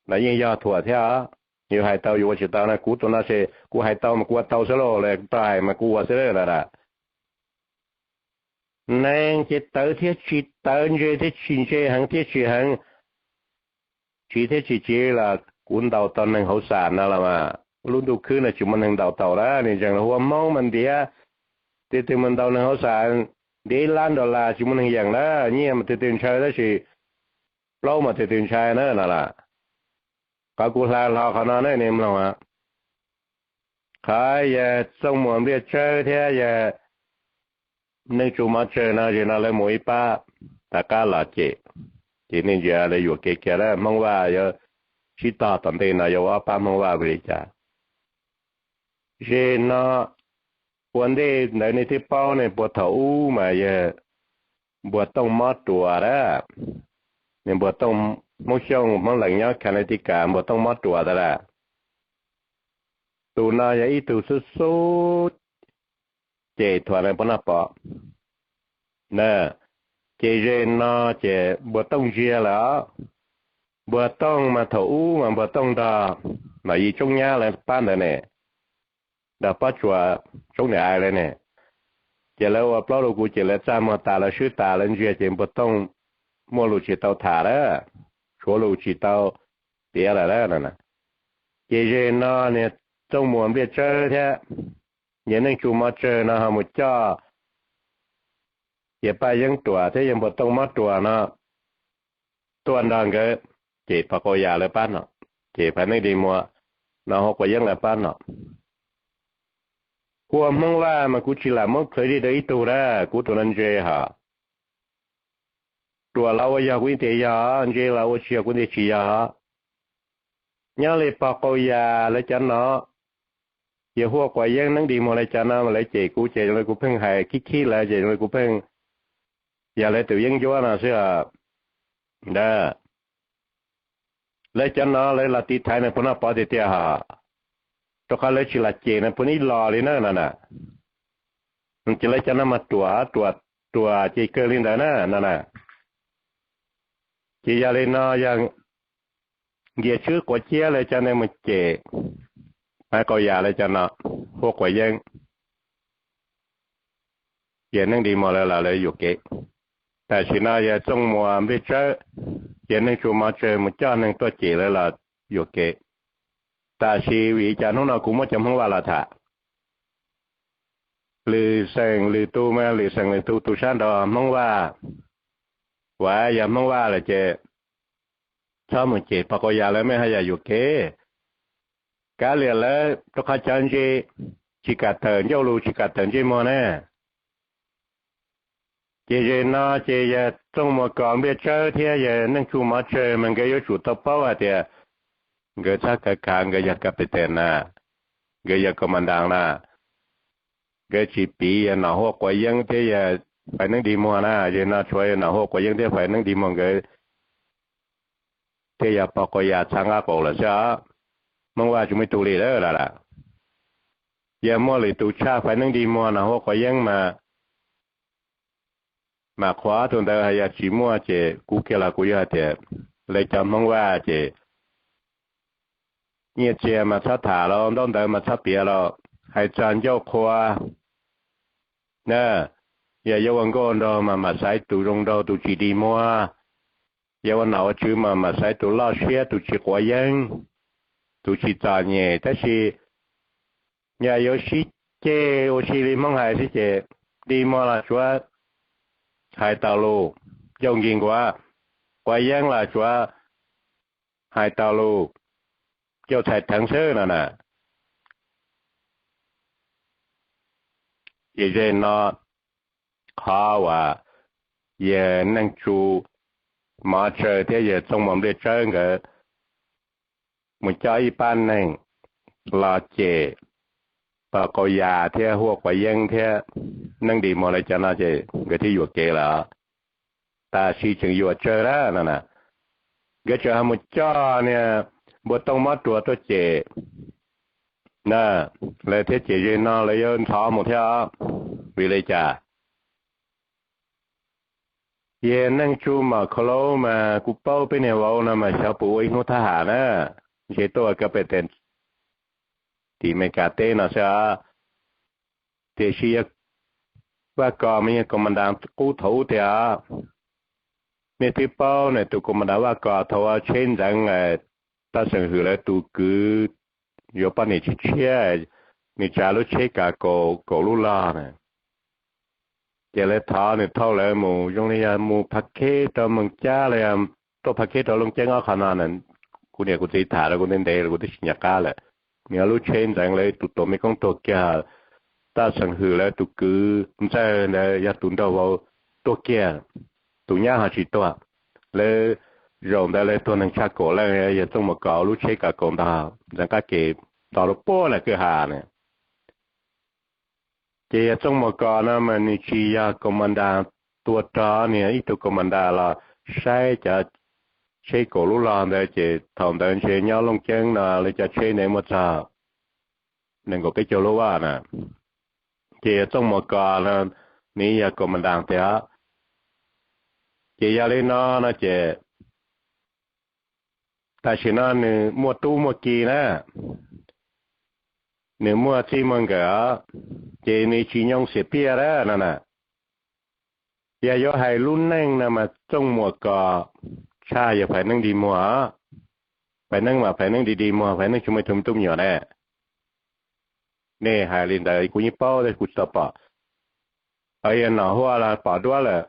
Los yeej yog thuam thiab os, yus hais tau yus ua tsis tau na, kuv tus no ces kuv hais tau mas kuv ua tau xwb lauj, lawv tau hais mas kuv ua xwb lawm. Neeg ces tawv thiab tsis tawv, ntse thiab tsis ntse, heev thiab tsis heev, tsiv thiab tsis tsiv los kuv ntaus tau neeg hauv xas no los mas lub ntuj khwb no tsis muaj neeg ntaus tau lawm. Nws ntseeg los hu ua Hmoob mas ntiav, tus twg mus ntaus neeg hauv xas ntiav ib lab dollar tsis muaj neeg yeem lawm, nyiaj mas tus twg ntshaw tab sis plaub mas tus twg ntshai na no lawm. Qhov kuv hla hlo qhov no ne nej mloog, qhov yawg Txooj Muas Npliaj Tsawb thiab yawg Neej Tsu Mov Tsawg no zem no lawv mus ib pab rov qab los cem, ces nej ntsia lawv yuam kev kiag lawm. Hmoob Vaj yuav sib tog tom ntej no yuav ua ob pab Hmoob Vaj vim li cas? Zem no ua ntej ntawd nej twb paub ne, puag thaum ub mas yawg Npuag Tooj Mob Ruas lawm, nws Npuag Tooj, Hmoob Xyooj Hmoob Lees nyob Connecticut, Npuag Tooj Mob Ruas tas lawm. Tus no yog ib tug xub xub cem thuam nais phoo Noj Pov na. Ces zem no ces Npuag Tooj ntsiag lawm os. Npuag Tooj mas thaum ub mas Npuag Tooj nrog Nom Yis Tsoob Nyab lawv pab ntawd ne, nrog Pob Tsuas Tsoob Niam Ais lawv ne. Ces lawv ua plaub lus kuv ces lawv txaj muag tas lawv swb tas lawv ntsiag ces Npuag Tooj muaj lus tsis tau tham lawm, tshuav lus tsis tau piav lawm. Ces zem no niag Txooj Muas Npliaj Tsawb thiab yawg Neej Tsu Mov Tsawg no ho mus coj yawg Paj Yeeb Ruam thiab yawg Npuag Tooj Mob Ruam no tuaj nrog nkawd cem Pog Qau Yas lawv pab no, cem Faiv Neej Dig Muas no Huab Quav Yeeb lawv pab no. Ua Hmoob Vaj mas kuv tsis lam muab plhws li rau ib tug na, kuv tus no ntse hos. Ruam los ua yog kuv tias yog, ntse los ua tsis yog kuv tias tsis yog. Nyob li Pog Qau Yas lawv cov no, yawg Huab Quav Yeeb Neej Dig Muas lawv cov no mas lawv cem kuv ces kuv pheej hais khib khib lawv ces kuv pheej yog lawv tus yeeb ncuab no xwb os. Ntawd lawv cov no lawv los tiv thaiv Nais Phoo Noj Pov tiag tiag hos, rau qhov lawv tsis los cem Nais Phoo ib los li na no na. Ces lawv cov no mas ruam ruam ruam ces kawg li ntawd na no na. Ces yog li no yog Nkias Tswb Quav Ciab lawv cov ntawd mus cem Maiv Qau Yas lawv cov no, Huab Quav Yeeb, yawg Neej Dig Muas lawv los lawv yuam kev. Tam sim no yawg Txooj Muas Npliaj Tsawb, yawg Neej Tsu Mov Tsawg mus coj neeg tuaj cem lawv los yuam kev. Tam sim vim cas hnub no kuv muab cov Hmoob Vaj los tham, lwm xeem lwm tus mas lwm xeem lwm tus, tus sab nraud Hmoob Vaj, uas yog Hmoob Vaj lawm ces txhob mus cem Pog Qau Yas lawv, mej haj yam yuam kev. Kav liam lawv rau qhov cov ntse tsis kam tawm ncauj lus, tsis kam tawm ntsej muag ne. Ces zem no ces yawg Txooj Muas Kos Npliaj Tsawb thiab yawg Neej Tsu Mov Tsawg mas nkawd yuav tsum tau paub hais tias nkawd txhob khav khav, nkawd yog captain na, nkawd yog commandant na. Nkawd tsis piv yawg Nom Huab Quav Yeeb thiab yawg Faiv Neeb Dig Muag na, zem no tshuav yawg Nom Huab Quav Yeeb thiab Faiv Neeb Dig Muag nkawd thiaj yog Pog Qau Yas txha nqaj qaum lawm xwb os. Hmoob Vaj tsis muaj ib tug li lawm. Yog muaj lwm tus tshaj Faiv Neeb Dig Muag, Nom Huab Quav Yeeb mas, mas qhuav tus ntawd hais yog tsis muaj ces kuv kiag los kuv yuav hais tias lawv cov Hmoob Vaj ces nyiaj txiag mas txhob tham los, ntaub ntawv mas txhob piav los, hais txog ncauj qhua na, yog yuav ua nkauj nraug mas mam xaiv tus zoo nraug tus tsis dig muag, yog ua nom ua tswv mas mam xaiv tus loj siab tus tsis quav yeeb, tus tsis txom nyem. Tab sis yog yuav sib ceg ua si li Hmoob hais xwb ces dig muag los tsuav hais tau lus ncauj nkig nkuav, quav yeeb los tsuav hais tau lus ncauj txhais theev xwb no na. Ces zem no qhov uas yawg Neej Tsu Mov Tsawg thiab yawg Txooj Muas Npliaj Tsawb nkawd mus coj ib pab neeg los cem Pog Qau Yas thiab Huab Quav Yeeb thiab Neeb Dig Muag lawv cov no ces nkawd thiaj yuam kev lawm. Tab sis tseem yuam tsawg na no na, nkawd tseem ho mus coj niag Npuag Tooj Mob Ruas tuaj cem na, lawv thiaj cem zem no lawv yuav ntxhov mus thiab os. Vim li cas? Yawg Neej Tsu Mov Khau Laub mas kuv paub peb niag vauv no mas xyov puas ua ib hnub thab ham na, ntshe tuaj ua kab pes tes tim Meskas teb no xwb os. Tiam sis yawg Vaj Kos mas yog Kaus Mas Das qub thaum ub tiag os. Nej twb paub nws tus Kaus Mas Das Vaj Kos thaum ua tsheb ntxeev Taj Xeem Hwm lawv tus kwv yuav poj niam tshiab tshiab, nws tsav lub tsheb kav kaus kaum lub log na. Ces lawv thov nws thauj lawv mus zoo li yog mus Phav Kheb rau Moos Cab los yog tuaj Phav Kheb rau Looj Ceeb ob qho no. Kuv niam kuv txiv tham rau kuv ntev ntev los kuv twb tsis nco qab lawm. Nws lub tsheb ntxeev lawv tus tuam mej koob tuag kiag, Taj Xeem Hwm lawv tus kwv ntxawg ntawd yog tus nraug vauv tuag kiag, tus nyab ho tsis tuag. Lawv zaum ntawd lawv tuag neeg tshaj kaum leej, yawg Txooj Muas Kos lub tsheb kav kaus ntog ntxeev qab ke ntog lub puag nram kwj ha na. Ces yawg Txooj Muas Kos no mas nws tsis yog Kaus Mas Das tua rog, nws yog ib tug Kaus Mas Das los saib cov tsheb kaum lub log ntawd ces thaum ntawd ntshe nyob Looj Ceeb no lawv cov tsheb ntawd muaj txog nees nkaum peb caug lub vaj na. Ces yawg Txooj Muas Kos no nws yog Kaus Mas Das tiag. Ces yog li no no ces tam sim no nws muaj tub muaj ki na, nws muaj txij muaj nkawm os, ces nws tsis nyoo xiam piaj na no na. Yog yuav hais lub neej no mas Txooj Muas Kos tshaj yawg Phaiv Neeb Dig Muag. Phaiv Neeb mas Phaiv Neeb Dig Dig Muag, Phaiv Neeb tsis muaj ib tug me tub me nyuam ne. Nej hais li ntawd kuv yeej paub tab sis kuv tsis tau pom. Yog Nom Huaj los pom duab lawm,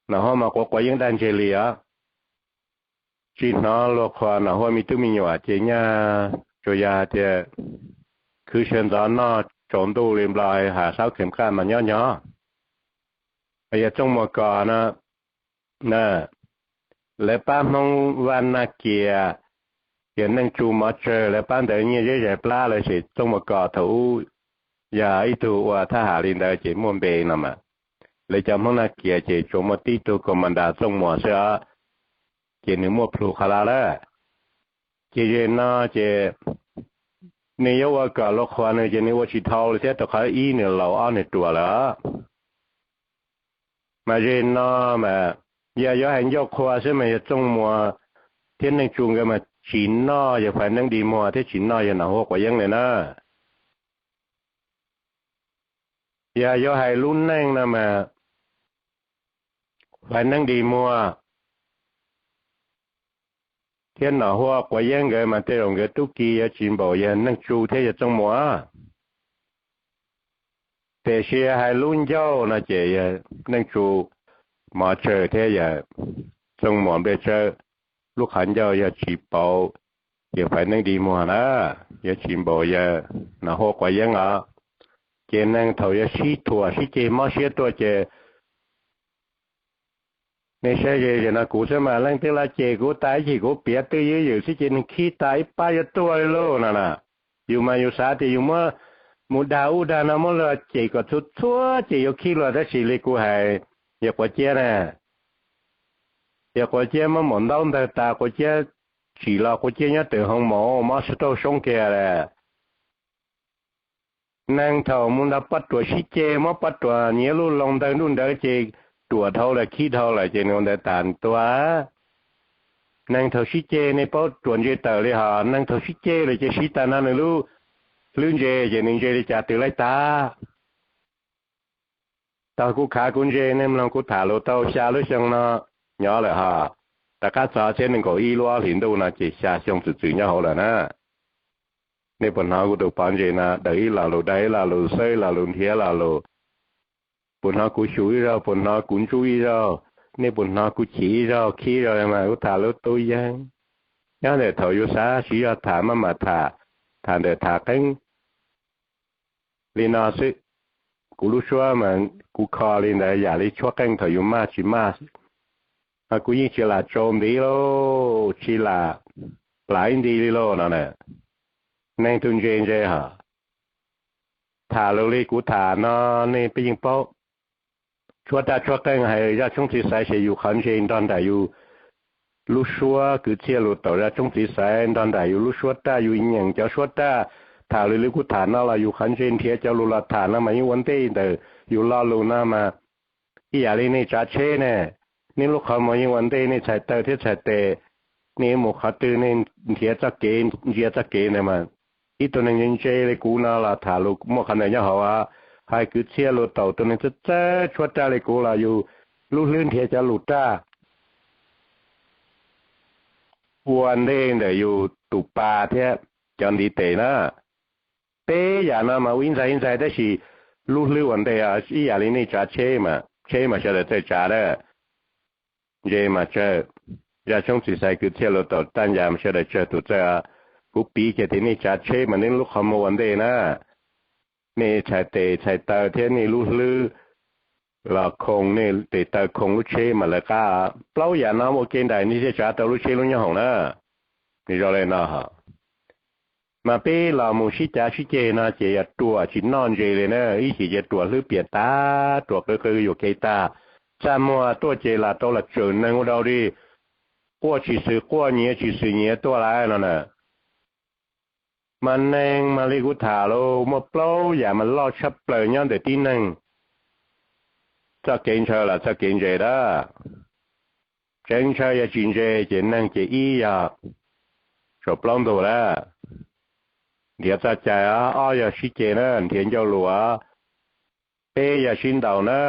Nom Huaj mas quav quav yeeb dag ntseg li os. Tsis hnov luag qhuas Nom Huaj me tub me nyuam ces nyaj tsuas yog hais tias khwv sawv ntxov noj tsaus ntuj li nplog has saub kheem qaj mas nyob nyob. Yog Txooj Muas Kos no, lawv pab Hmoob Vaj Naj Kias, yog Neej Tsu Mov Tsawg, lawv pab ntawd nyiaj zeb zais plab lawv ces Txooj Muas Kos thaum ub yog ib tug ua thab ham li ntawd ces muaj npe no mas. Lawv cov Hmoob Naj Kias ces tsuas muaj tib tug kaus mas ntas Txooj Muas xwb os, ces nws muaj plhus qhov lawm lawm. Ces zem no ces nws yuav ua kom luag qhuas nws ces nws ua tsis dhau li thiab rau qhov ib nws laus ob nws ruam lawm. Mas zem no mas yog yuav hais ncauj qhua xwb mas yog Txooj Muas thiab Neej Tsu nkawd mas tsis noj yog Faiv Neeb Dig Muag thiab tsis noj yog Nom Huaj quav yeeb li na. Yog yuav hais lub neej no mas Faiv Neeb Dig Muag thiab Nom Huaj quav yeeb nkawd mas tej zaum nkawd tub ki yuav tsis npaum yog Neej Tsu thiab yog Txooj Muas. Tiam sis hais lub ncauj no ces yog Neej Tsu Mov Tsawg thiab yog Txooj Muas Nplej Tsawb, lub qhov ncauj yog tsis pauv yog Faiv Neeb Dig Muag na, yog tsis npaum yog Nom Huaj quav yeeb os. Ces neeg thaum yog sib thuam sib ceg mob siab tuaj ces nej saib ze ze no kuv xwb mas leej twg los cem kuv tas ib chim kuv piav twj ywm xwb ces neeg khib tas ib pab yuav tuag li lauj no na. Yus mas yus xav tias yus muab mus dag ub dag no muab luag cem kom txhua txhua ces yuav khib luag tab sis li kuv hais, yog quav ciab na, yog quav ciab muab maum ntaub ntawg tas quav ciab tsim los quav ciab nyob twm hoo maum mob sib rauj soob kiag lawm. Neeg thaum mus nrog poj ruam sib ceg muab poj ruam nyiav luj loo ntawg nruj nrawv ces ruam dhau lawm khib dhau lawm ces nws ua ntawd tas nws tuag. Neeg thaum sib ceg nej paub ruam ntse tawm li hos neeg thaum sib ceg lawm ces siv tas no nws lub hlwb ntse ces nws ntse li cas twg laij tag. Tog kuv khav kuv ntse nej mloog kuv tham lus tau xya lub xyoo no nyob lawm hos, rov qab txog txhiab nees nkaum ib lub ob hlis ntuj no ces xya xyoo txwm txwm nyob hauv lawm na. Nej puas hnov kuv tus pov ntse no daws ib lo lus dag ib lo lus xawb ib lo lus nrhiav lo lus? Puas hnov kuv xyum ib zaug, puas hnov kuv ntsuj ib zaug, nej puas hnov kuv chim ib zaug khib zaug mas kuv tham lub tub yeeb. Nyob ntawm thaum yus xav siv zog tham maj mam tham, tham ntawm tham qeeb li no xwb. Kuv lub suab mas kuv kho li ntawd yam li tshuab qeej thaum yus maj tsis maj xwb. Kuv yeej tsis lam tsau ntiv lauj, tsis lam plam ib nti li lauj no na. Neeg tus ntse ntse hos, tham lus li kuv tham no nej peb yeej paub. Tshuab raj tshuab qeej hais zaj tshoob txiv xaiv ces yus qhov ntse nrog nraim yus lub suab kwv txhiaj lus taum zaj tshoob txiv xaiv nrog nraim yus lub suab raj yus nyeem cov suab raj. Tham lus li kuv tham no los yus qhov ntse nrhiav cov lus los tham no mas yeej ua ntej ntawm yus lo lus no mas ib yam li nej tsav tsheb ne, nej lub qhov muag yeej ua ntej nej txhais taw thiab txhais tes. Nej mus qhov twg nej nrhiav txoj kev ntsia txoj kev ntawd mas ib tug neeg ntse li kuv no los tham lus muaj qhov ntawd nyob hauv. Hais kwv txhiaj lus taum tus neeg txawj txawj tshuab raj li kuv los yus lub hlwb nrhiav cov lus raj ua ntej ntawm yus tus pa thiab cov ntiv tes na. Peb yam no mas ua ib ntxaig ib ntxaig tab sis lub hlwb ua ntej ib yam li nej tsav tsheb mas tsheb mas sawv daws txawj tsav lawm. Ntse mas tsawg, zaj tshoob txiv xaiv kwv txhiaj lus taum taj ncas mas sawv daws tsawg tus txawj. Kuv piv kiag tias nej tsav tsheb mas nej lub qhov muag ua ntej na. Nej txhais tes txhais taw thiab nej lub hlwb los khoo nej tes taw khoo lub tsheb mas lawv qab. Plaub yam no ua ke nraim nej thiaj tsav tau lub tsheb lub nyob hoom na. Nws zoo li no. Mas peb los mus sib cav sib ceg no ces yog ruam tsis noj ntse li na, ib chim ces ruam hlwb piam tag, ruam qw qw yuam kev tag, txaj muag tuaj ces lam tau lam tsawm neeg ua dau li, quaj tsis xwm quaj nyiav tsis xwm nyiav tuaj lawm no na. Mas neeg mas li kuv tham los muaj plaub yam mas loj tshaj plaws nyob ntawm tib neeg. Txoj kev ntshaw los txoj kev ntse dab. Tseev ntshaw yog tsis ntse ces neeg ces ib yog saum plaub ntug lawm, nrhiav txoj cai os, ob yog sib ceg na, nrhiav ncauj lus os, peb yog sib ntaus na,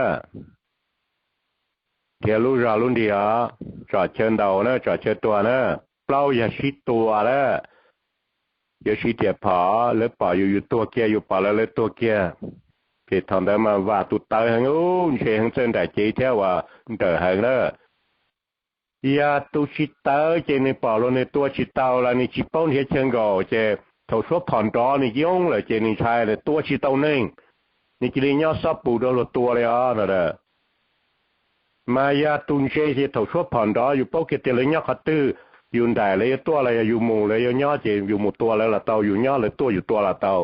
nrhiav lub zog lub nrig os, tsom chaw ntaus na, tsom chaw tua na, plaub yog sib tua lawm. yuav siv riam phom, lawv pom yus yus tuag kiag, yus pom lawv lawv tuag kiag. Ces thaum ntawd mas vam tus tawv heev, ntse heev, txawj nraim cev thiab uas nrawm heev na. Yog tus tsis tawv ces nws pom luag nws tua tsis tau los nws tsis paub nrhiav chaw nkaum, ces thaum suab phom nrov nws yoog lawm ces nws ntshai nws tua tsis tau neeg, nws cia li nyob xob pus rau luag tua li os no. Mas yog tus ntse ces thaum suab phom nrov yus paub kiag tias lawv nyob qhov twg, yus nraim lawv yuav tuaj los yog yus mus lawv yuav nyob ces yus mus tua lawv los tau, yus nyob lawv tuaj yus tua los tau.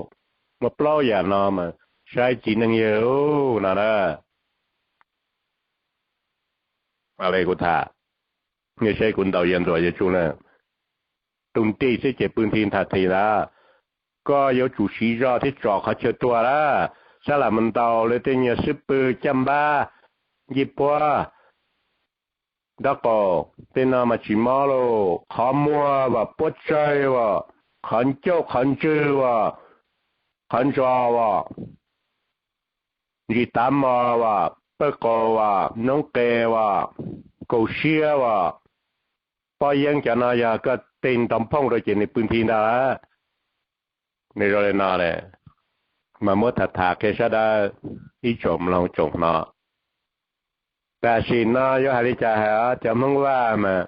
Muaj plaub yam no mas saib txiv neej yawg no na. Kuv tham, nej saib kuv ntaus yawg ntxuam yawg tsu na, tus nti xwb ces pw nthi nthav thim ntag. Koj yuav tsum siv zog thiab tsom qhov chaw tuag lawm, sab lam mus ntaus lawv tej nyuag xub pwg, caj npab, ncej puab, nraub qaum, tej no mas tsis mob lauj. Qhov muag as, puab tsawg as, qhov ncauj qhov ntswg as, qhov ntsos as, ntsis tav mos as, pawg qaus as, noob qes as, kaum siab as, pob yeeb, cov no yog koj teg nrov phooj rau ces nws pw nthi ntag. Nws zoo li no, mas muab tham tham qhia sawv daws ib tsoom mloog tsoom hnov. Tam sim no yuav hais li cas hais os, cov Hmoob Vaj mas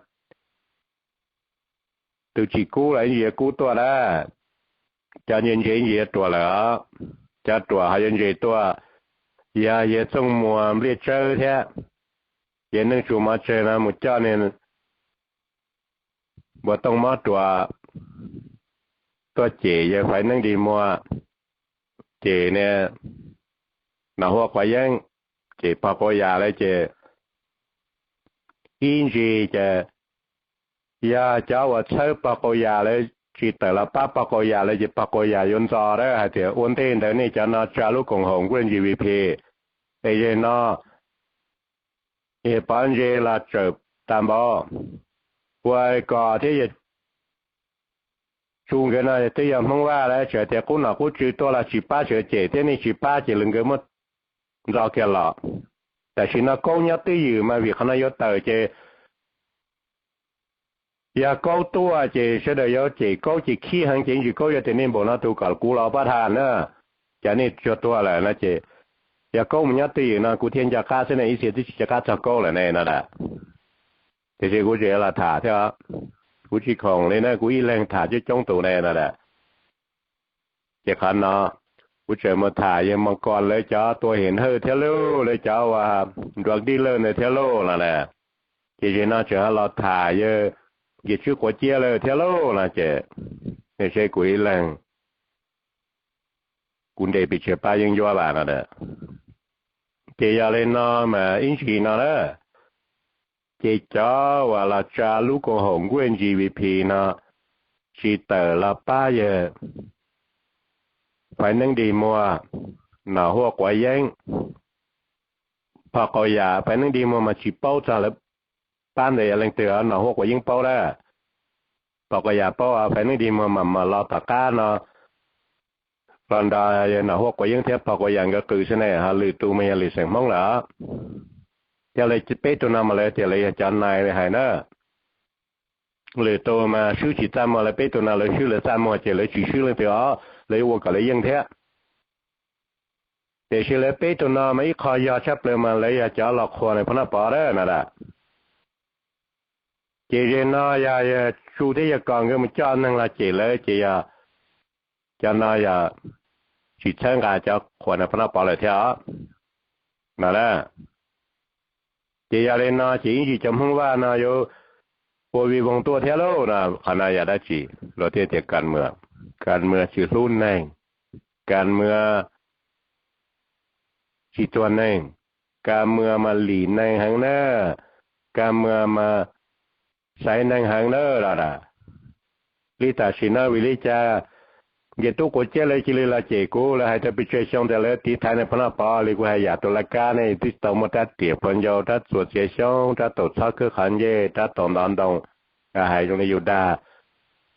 tus tsis kub los ib ntsis yuav kub tuaj na, cov ntse ntse ib ntsis yuav ruam lawm os, cov ruam ho yuav ntse tuaj. Yog yawg Txooj Muas Npliaj Tsawb thiab yawg Neej Tsuas Mov Tsawg no mus coj niag npua tooj mob ruas tuaj cem yawg Faiv Neeb Dig Muag, ces niag Nom Huaj Quav Yeeb ces pog Qau Yas lawv ces ib ntsis ces yog cov uas txhawb pog Qau Yas lawv tsis tawm los pab pog Qau Yas lawv ces pog Qau Yas yuav ntxo dawb hais tias ua ntej ntawd nej cov no tsa lub koom haum nkuaj ntsis V P es yawg no, yawg Pov Ntse los tsawm tas npaum, ua kom thiab yawg Tsu nkawd no twb yog Hmoob Vaj lawm, txawm tias qub nom qub tswv tuaj los tsis pab sawv cem thiab, nej tsis pab ces lawv nkawd muab ntxo kiag los. Tam sim no Kaub nyob twj ywm mas vim qhov no yuav tawm ces yog Kaub tuaj ces sawv daws yuav cem Kaub ces khib heev ces ntsis Kaub yuav tias nej npaum no tus kom kuv los pab tham na, cas nej tsuag tuag lawm no ces yog Kaub mus nyob twj ywm no kuv thiaj nco qab xwb ne, ib txhia twb tsis nco qab txog Kaub lawm ne no lawm. Tiam sis kuv tseem los tham thiab, kuv tsis khoom li na, kuv ib leeg tham coob coob tus ne no lawm. Ces qhov no kuv tseem mus tham yawg Moos Kos lawv cov tua hem hawj thiab lauj, lawv cov uas nruas dij lawj ntawd thiab lauj no na. Ces zaum no tseem ho los tham yawg Nkias Tswb Quav Ciab lawm thiab lauj no ces, nej saib kuv ib leeg, kuv nres pes tsawg pab yeeb ncuab vas no. Ces yog li no mas ib ntsis no na, ces cov uas los tsa lub koom haum nkuaj ntsis V P no tsis tawm los pab yawg Faiv Neeb Dig Muag, Nom Huaj Quav Yeeb, pog Qau Yas. Faiv Neeb Dig Muag mas tsis paub txog lawv pab ntawd yog leej twg, Nom Huaj Quav Yeeb paub lawm. Pog Qau Yas paub, Faiv Neeb Dig Muag mas mam los tom qab no los nrog Nom Huaj Quav Yeeb thiab pog Qau Yas nkawd qw xwb ne, ho lwm tus mas yog lwm xeem Hmoob lawm. Yog li peb tug no mas lawv tias lawv yog cov nais li hais na. Lwm tus mas swb tsis txaj muag, lawv peb tug no lawv swb lawv txaj muag ces lawv tsis swb leej twg os, lawv yuav ua kom lawv yeej thiab. Tiam sis lawv peb tug no mas ib qho yog tshaj plaws mas lawv yog cov los qhuas Nais Phoo Noj Pov na no lawm. Ces zaum no yog yawg Tsu thiab yawg Kos nkawd mus coj neeg los cem lawv ces yog cov no yog tsis txhawb nqa cov qhuas Nais Phoo Noj Pov lawm thiab os no na. Ces yog li no ces ib ntsis cov Hmoob Vaj no yuav ua vij voog tuaj thiab lauj no. Qhov no yog dab tsi? Luag thiaj tias kas muas, kas muas tsis hlub neeg, kas muas tsis tuag neeg, kas muas mas lim neeg heev na, kas muas mas xaiv neeg heev na los. Li tam sim no vim li cas Nkias Tub Quav Ciab lawv cia li los cem kuv, lawv hais rau pes tsawg xyoo tias lawv tiv thaiv Nais Phoo Noj Pov li. Kuv hais yam tus laj kab ne, twb tsis tau muaj rab riam phua ncau, rab txuas txiav xyoob, rab taus txhob khwb qhov ncej, rab taus ntov ntoo, hais zoo li yus dag,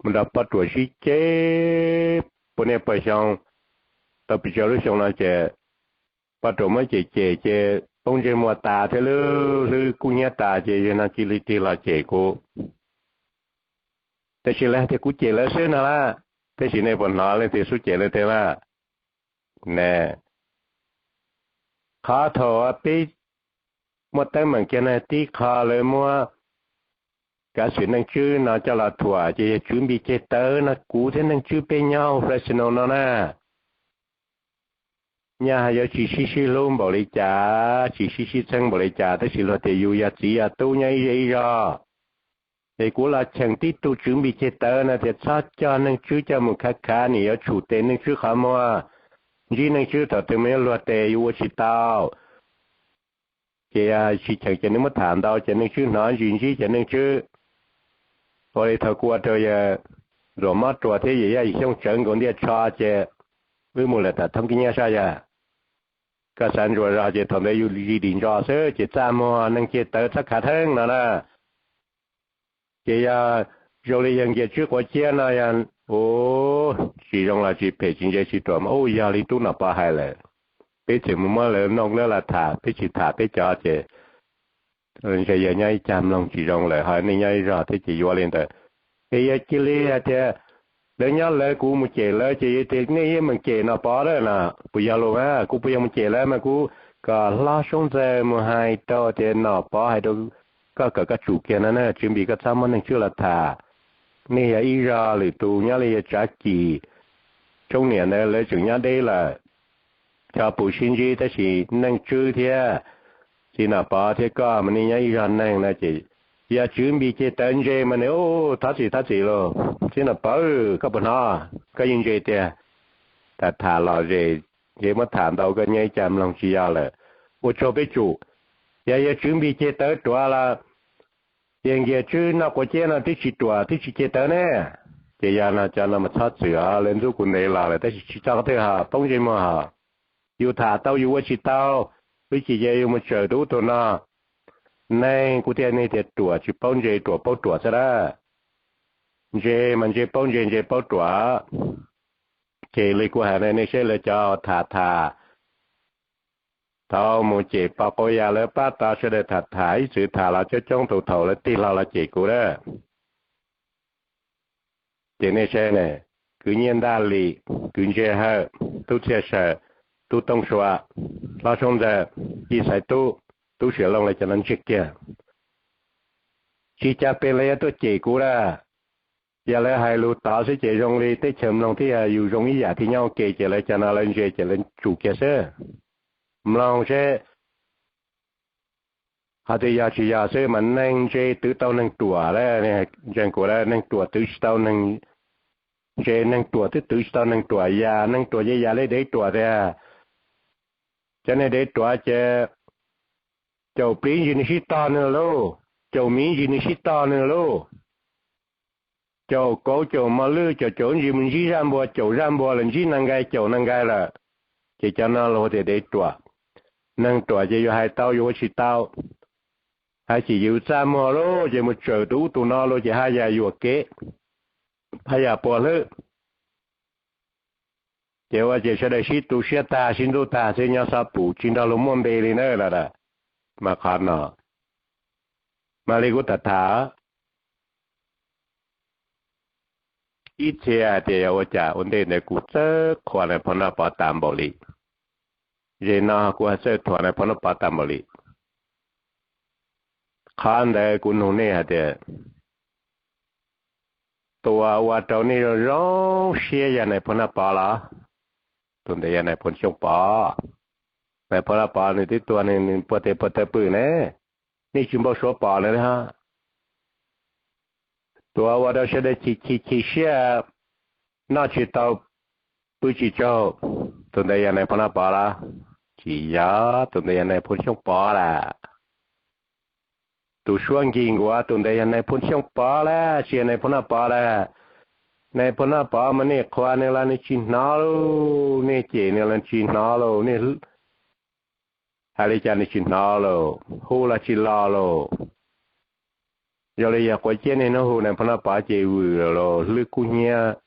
mus nrog poj ruam sib ceg puas niaj puas xyoo, tau pes tsawg lub xyoo no ces poj ruam muab cem cem ces poob ntsej muag tas thiab lub hlwb kub hnyiab tas ces yawg no cia li tig los cem kuv. Tiam sis lawv hais tias kuv cem lawv xwb no lawm. Tab sis nej puas hnov leej twg xub cem leej twg na? Ne, qhov thaum peb muaj teeb meem kiag na, tib qho lawv muab kav xwm Neej Tswb no coj los thuam ces yog Tswv Npis ceg tawv no. Kuv thiab Neej Tswb peb nyob Fresno no na, nyaj yuav tsis sib sib hlub npaum li cas, tsis sib sib txheeb npaum li cas, tab sis luag tias yus yog txiv yog tub nyob ib zej ib zog. Es kuv los cheem tib tug Tswv Npis ceg tawv no tias txhob coj Neej Tswb coj mus khav khav, nim yuav tshum tes Neej Tswb qhov muag, ntsib Neej Tswb thaum twg mas yuav luag tes, yus ua tsis tau. Ces yog tsis cheem ces nws muab tham ntau ces Neej Tswb hnov ntsis ntsib ces Neej Tswb ua li thaum kuv ua rau yawg Ntxuam Mob Ruas thiab yawm yaj Yim Xyooj tsawv nkaus ntiaj tsho ces wb mus lawm tom thoob kib nyab sab yag. Koj xav ntsuas zog ces thaum ntawd yus zis dim ntso xwb ces txaj muag neeg ceg tawv txhob khav theeb no na. Ces yog zoo li yawg Nkias Tswb Quav Ciab no yog, u, tsis zoo los tsis phem tsis ntse tsis ruam mas u yog li tub Nom Pov hais lawm, peb txawm mus muab lawv noog lawv los tham, peb tsis tham peb cov ces ntshe yawg nyob ib cag mloog tsis zoo lawm ho nej nyob ib zog thiab ces yuav li ntawd. Es yog cia li hais tias lawv nyob lawv kuv mus cem lawv ces yog tias nej yeej mus cem Nom Pov lawm no, puas yog los mas kuv puas yog mus cem lawv mas kuv kom Hlob Soob Ntxawg mus hais rau tias Nom Pov hais rau koj kom koj tsum kiag no na, Tswv Npis koj txhob muab Neej Tswb los tham. Nej yog ib zog lwm tus nyob li yawg Tsav Kim, Tshoob niam ntawd lawv tseem nyob deb lawm, cov puv sib ntsib tab sis Neej Tswb thiab txiv Nom Pov thiab koj mas nej nyob ib zog neeg no ces yog Tswv Npis ceg tawv ntse mas nws u thov txim thov txim lauj. Txiv Nom Pov, koj puas hnov? Koj yeej ntse tiag. Tham tham los zem, ntshe muab tham ntau koj nyob ib cag mloog tsis yog lawm. Ua tsaug peb tsum. Yog yawg Tswv Npis ceg tawv ruam los yawg Nkias Tswb Noj Quav Ciab no twb tsis ruam twb tsis ceg tawv ne. Ces yog no cov no mas txhob txwm os, lawv ntxub kuv ntev los lawm tab sis tsis txog qhov twg ho poob ntsej muag hos. Yus tham tau yus ua tsis tau, wb ces yog yus mus tsawm tus ub tus no. Neeg kuv thiaj nej tias ruam tsis paub ntse, ruam paub ruam xwb dab. Ntse mas ntse paub ntse, ntse paub ruam. Ces li kuv hais no nej saib lawv cov tham tham, thaum mus cem pog Qau Yas lawv pab tau sawv daws tham tham ib txwm tham los coob coob tus, thaum lawv tig hlo los cem kuv dab. Ces nej saib ne, kwv Nyiaj Ntaj Lim, kwv Ntse Hawm, tub Txhiaj Sawm, tub Tooj Sua, Hlob Soob Ntxawg, Yij Xaiv Tub, tub Sia Looj lawv cov no ntse kiag. Tsis cas pes lawv yuav tuaj cem kuv dab. Yog lawv hais lus tod xwb ces zoo li teb chaws mloog thiab yog yus zoo ib yam thiaj nyob ua ke, ces lawv cov no lawv ntse ces lawv tsum kiag xwb. Mloog seb qhov twg yog tsis yog xwb mas neeg ntse twv tau neeg ruam lawm, ntseeg kuv lawm, neeg ruam twv tsis tau neeg ntse, neeg ruam twb twv tsis tau neeg ruam, yam neeg ruam ces yam li dev ruam tiag. Cov neeg dev ruam ces caum plis ntsis nws sib tog nws lauj, caum miv ntsis nws sib tog nws lauj. Caum kauv caum mos lwj caum caum ntsis mus ntsib zaj npua, caum zaj npua lawm ntsib nas nkais caum nas nkais lawm. Ces cov no luag tias dev ruam. Neeg ruam ces yus hais tau yus ua tsis tau, hais tsis yus txaj muag lauj ces mus tsawm tus ub tus no lauj ces haj yam yuam kev, haj yam puas hlwb. Ces ua ces sawv daws sib tu siab tag sib ntxub tag xwb, nyob xob pum tsis nrog luag muaj npe li na. Mas qhov no mas li kuv tham tham, ib txhia hais tias yog ua cas ua ntej ntawd kuv txawj qhuas Nais Phoo Noj Pov tas npaum li, ze no kuv hais txawj thuam Nais Phoo Noj Pov tas npaum li. Qhov ntawd kuv nug nej hais tias tus uas ua rau nej zoo zoo siab yog Nais Phoo Noj Pov los? Tus ntawd yog Nais Phoo Xyooj Pov. Nais Phoo Noj Pov nws twb tuag nws puag tes puag taw pw ne, nej tsis npau suav pom nws li ho. Tus uas ua rau sawv daws chim chim chim siab, noj tsis tau, pw tsis tsaug, tus ntawd yog Nais Phoo Noj Pov los? Tsis yog, tus ntawd yog Nais Phoo Xyooj Pov lawm. Tus suab nkig nkuav tus ntawd yog Nais Phoo Xyooj Pov lawm, tsis yog Nais Phoo Noj Pov lawm. Nais Phoo Noj Pov mas nej qhuas nws los nws tsis hnov lauj, nej cem nws los tsis hnov lauj, nej hais li cas nws tsis hnov lauj, hu los tsis los lauj. Zoo li yog quav ciab, niaj hnub hu Nais Phoo Noj Pov ces vwm los hlwb kub hnyiab,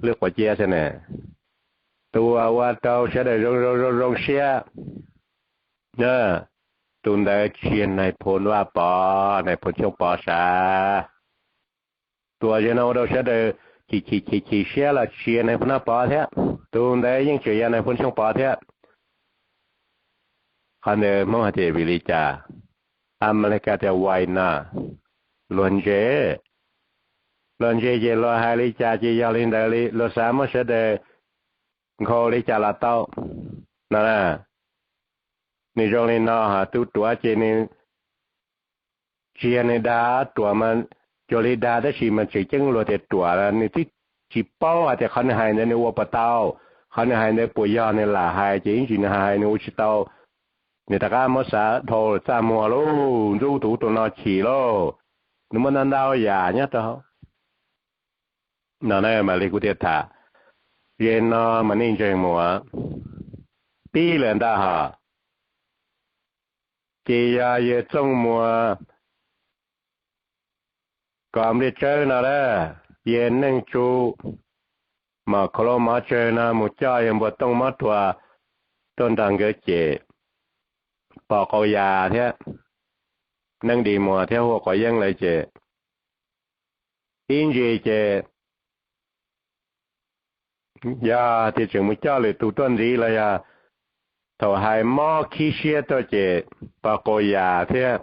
hlwb quav ciab xwb ne. Tus uas ua rau sawv daws zoo zoo zoo zoo siab, tus ntawd tsis yog Nais Phoo Vaj Pov, Nais Phoo Xyooj Pov sav. Tus uas ze no ua rau sawv daws chim chim chim chim siab los tsia Nais Phoo Noj Pov thiab, tus ntawd yeej tseem yog Nais Phoo Xyooj Pov thiab. Qhov ntawd Hmoob hais tias vim li cas? Amelikas tias why not, luag ntse. Luag ntse ces luag hais li cas ces yog li ntawd li, luag xav muab sawv daws nkhaus li cas los tau no. Nws zoo li no, ho tub ruam ces nws tsis yog nws dag, ruam mas cuag li dag tab sis mas tseem ceeb luag tias ruam, nws twb tsis paub hais tias qhov nws hais ntawd nws ua puas tau, qhov nws hais ntawd puas yog nws lam hais ces ib ntsis nws hais nws ua tsis tau. Nws rov qab muab xav dhau txaj muag lauj, ntxub tus ub tus no chim lauj, nws muaj ntau ntau yam nyob rau hauv no na. Mam li kuv thiaj tham, ze no mas nej ntseeg mus, pib lawm ntag hos. Ces yog yawg Txooj Muas Kos Npliaj Tsawb no lawm, yawg Neej Tsu mam khauv lauj mov tsawg no mus coj yawg Npuag Tooj Mob Ruas tuaj nrog nkawd cem pos qau yas thiab Neej Dis Muas thiab Huaj Quav Yeeb lawm ces ib ntsis ces yog tias tseem mus coj lwm tus tuaj ntxiv los yog thaum hais mob khib siab tuaj ces pos qau yas thiab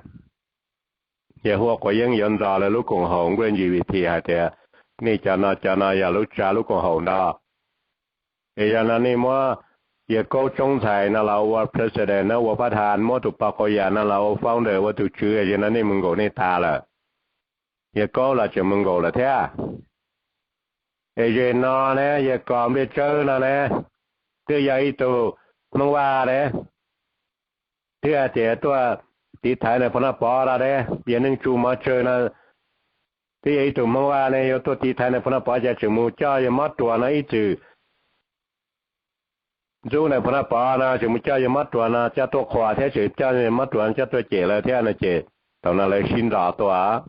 yawg Huaj Quav Yeeb yuav ntxo lawv lub koom haum nkuaj G V P hais tias nej cov no cov no yog lub tsa lub koom haum nto. Es yog no nej muab yawg Kaub Tsoob Ntxhais no los ua president no ua pab thas, muab tus pos qau yas no los ua founder ua tus tswv, yog no nej mus nkaum nej tas lawm. Yawg Kaub los tseem mus nkaum lawm thiab. Es ze no ne yawg Kos Npliaj Tsawb no ne twb yog ib tug Hmoob Vaj ne, twb hais tias tuaj tiv thaiv Nais Phoo Noj Pov no ne, yawg Neej Tsu Mov Tsawg no twb yog ib tug Hmoob Vaj ne yuav tuaj tiv thaiv Nais Phoo Noj Pov ces tseem mus coj yawg Mob Ruas no ib txwm ntxub Nais Phoo Noj Pov no tseem mus coj yawg Mob Ruas no coj tuaj qhuas thiab tseem coj yawg Mob Ruas no coj tuaj cem lawm thiab no ces thaum no lawv sib nrog tuaj.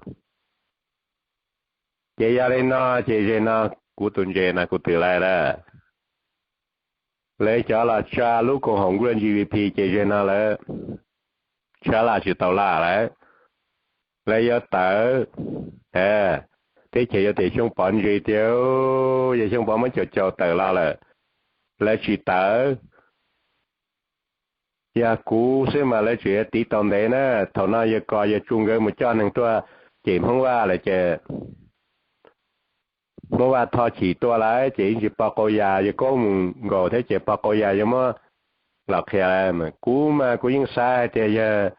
Ces yog li no ces ze no kuv tus ntses no kuv twb laij lawm, lawv cov los tsa lub koom haum nkuaj G V P ces ze no lawv tshab laj tsis tau laj lawm, lawv yuav tawv. Teb chaws yuav tias Xyooj Pov ntse tiag, yog Xyooj Pov muab caum caum tawm los lawm, lawv tsis tawv. Yog kuv xwb mas lawv tseem yuav tiv tau ntev na. Thaum no yawg Kos yawg Tsu nkawd mus coj neeg tuaj cem Hmoob Vaj lawm ces Hmoob Vaj thov chim tuaj lawm ces ib ntsis pos qau yas yawg Kaub mus nkaum thiab ces pos qau yas yuav muab los qhia. Kuv mas kuv yeej xav hais tias yawg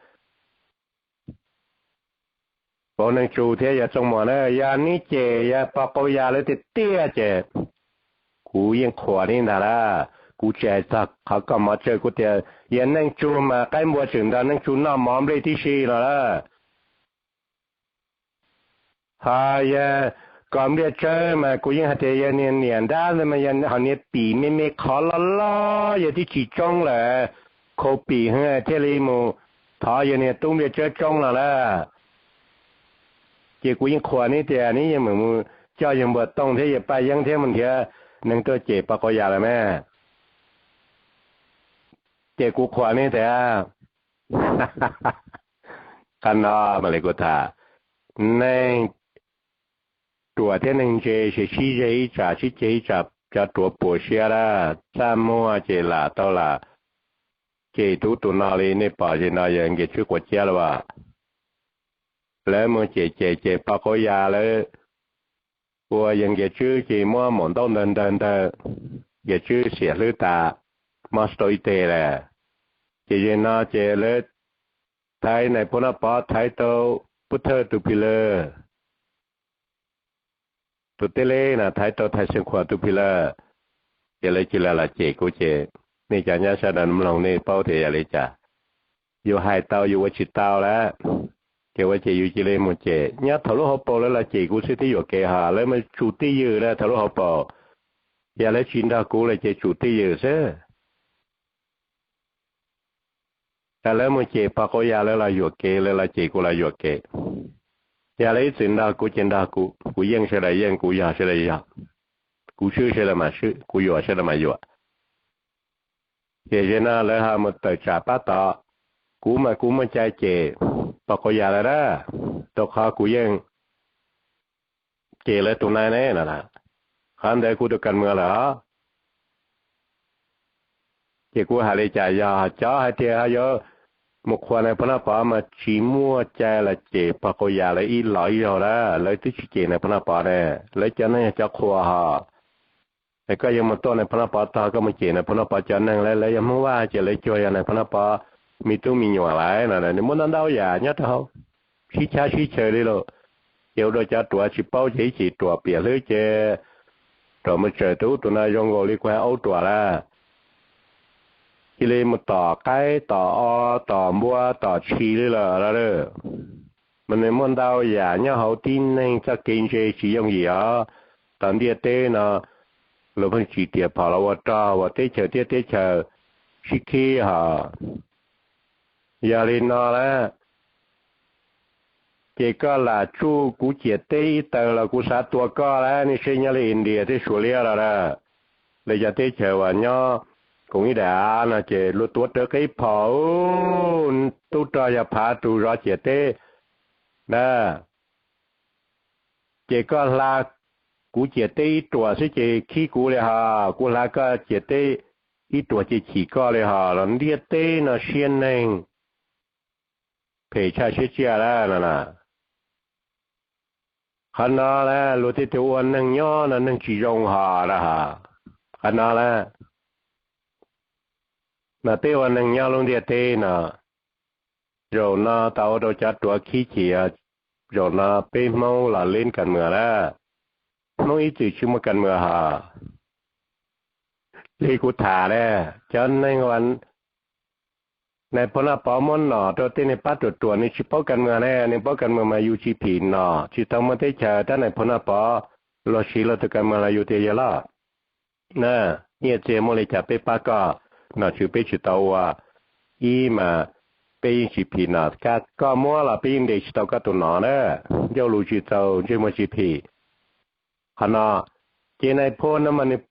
Vauv Neej Tsu thiab yawg Txooj Muas na, yog neb cem yawg pos qau yas lawv tiag tiag ces kuv yeej qhuas neb ntag lawm. Kuv tsis hais txog qhov koj mov tsawg, kuv tias yawg Neej Tsu mas qaib npua tseem nrog Neej Tsu noj mov nplej tib si no lawm. Ho yawg Kos Npliaj Tsawb mas kuv yeej hais tias yawg niag niam nrab ntawd mas yog ho niag pim me me qhov loj loj yawg twb tsis tsoob lawm, khau pim heev thiaj li mus thov yawg niag tub Npliaj Tsawb tsoob no lawm. Ces kuv yeej qhuas neb tias neb yeej meem mus coj yawg Npuag Tooj thiab yawg Paj Yeeb thiab mus nrhiav neeg tuaj cem pos qau yas lawm mas. Ces kuv qhuas neb tias qhov no mas li kuv tham, neeg ruam thiab neeg ntse ces sib zeg ib tsam sib ceg ib tsam, cov ruam puas siab lawm, txaj muag ces lam tau lam cem tus ub tus no li. Nej pom ze no yawg Nkias Tswb quav ciab lawm as, lawv mus cem cem cem pos qau yas lawv ua yawg Nkias Tswb ces muab maum ntaub ntawg ntawg ntawg, Nkias Tswb xiam hlwb tas, mob stroke ib teg lawm. Ces ze no ces lawv thaiv Nais Phoo Noj Pov thaiv tau Pub Thawj tus Phis Lawg, tus teb leb na thaiv tau Thais Xeem Khuam tus Phis Lawg, ces lawv cia li los cem kuv ces nej cov nyob sab nraum mloog nej paub tias yog li cas. Yus hais tau yus ua tsis tau lawm, ces ua ces yus cia li mus cem. Nyob thaum lub hauv paus lawv los cem kuv xwb thiab yuam kev, ho lawv mas tsum twj ywm lawm thaum lub hauv paus. Yog lawv tsis nrog kuv lawm ces tsum twj ywm xwb. Lawv mus cem pos qau yas lawv los yuam kev, lawv los cem kuv los yuam kev. Yog lawv ib txwm nrog kuv ces nrog kuv, kuv yeej sawv daws yeej, kuv yog sawv daws yog, kuv swb sawv daws mas swb, kuv yuam sawv daws mas yuam. Ces ze no lawv ho mus tawm tsam pab tod, kuv mas kuv muaj cai cem pos qau yas lawm na, rau qhov kuv yeej cem lawv tus nai ne no na. Qhov ntawd kuv tus kas mwam lawm. Ces kuv hais li cas yog cov hais tias yuav mus qhuas nais phoo noj pov mas tsis muaj cai los cem pog quas yas lawv ib los ib zaug lawm, lawv twb tsis cem nais phoo noj pov ne. Lawv cov neeg yog cov qhuas hos. Es koj yuav mus tuaj nais phoo noj pov tog, koj mus cem nais phoo noj pov cov neeg, lawv yog Hmoob Vaj ces lawv cuag yog nais phoo noj pov me tub me nyuam lawm no. Nws muaj ntau ntau yam nyob rau hauv, sib chab sib chaws li lawm. Ces ua rau cov ruam tsis paub ces ib chim ruam piam hlwb ces ruam mus tsaws tus ub tus no zoo nkaus li kuv hais aub ruam lawm, cia li mus tom qaib tom o, tom npua tom tshis li lawm. Mas nws muaj ntau yam nyob hauv tib neeg txoj kev ntse tsis yooj yim os. Tom ntiaj teb no luag pheej tsim riam phom los ua rog uas teb chaws thiab teb chaws sib khib hos. Yog li no lawm, ces koj lam tsuj kuv ciam teb ib taws los kuv xav tua koj lawm. Nej saib nyob li India thiab Suav liab los lawm, li cov teb chaws uas nyob koom ib daim av no ces luag tuav rawv qib phom, tub rog yog phav tus zov ciam teb na. Ces koj hla kuv ciam teb ib ruam xwb ces khib kuv li hos, kuv hla koj ciam teb ib ruam ces chim koj li hos. Los ntiaj teb no siab neeg phem tshaj siab tsiaj lawm no. Qhov no lawm luag thiaj tias ua neeg nyob no neeg tsis zoo hos na. Qhov no lawm, mas peb ua neeg nyob lub ntiaj teb no, zaum no tau ua rau cov ruam khib chim, zaum no peb Hmoob los leb kas mwam lawm. Hmoob ib txwm tsis muaj kas mwam hos. Li kuv tham lawm, cov neeg uas nais phoo noj pov muab nom rau tej neeg pab ruam ruam, nws tsis paub kas mwam ne, nws paub kas mwam mas yus tsis phim nom, tsis tau muaj teb chaws tab nais phoo noj pov luag siv luag tus kas mwam los yus tias yog loj. Nyiaj txiag muaj li cas peb pab koj, nom tswv peb tsis tau ua, ib mas peb yeej tsis phim nom, koj muab los peb yeej ntes tsis tau koj tus nom na. Ncauj lus tsis txaus, ntsej muag tsis phim. Qhov no, ces nais phoo no mas nws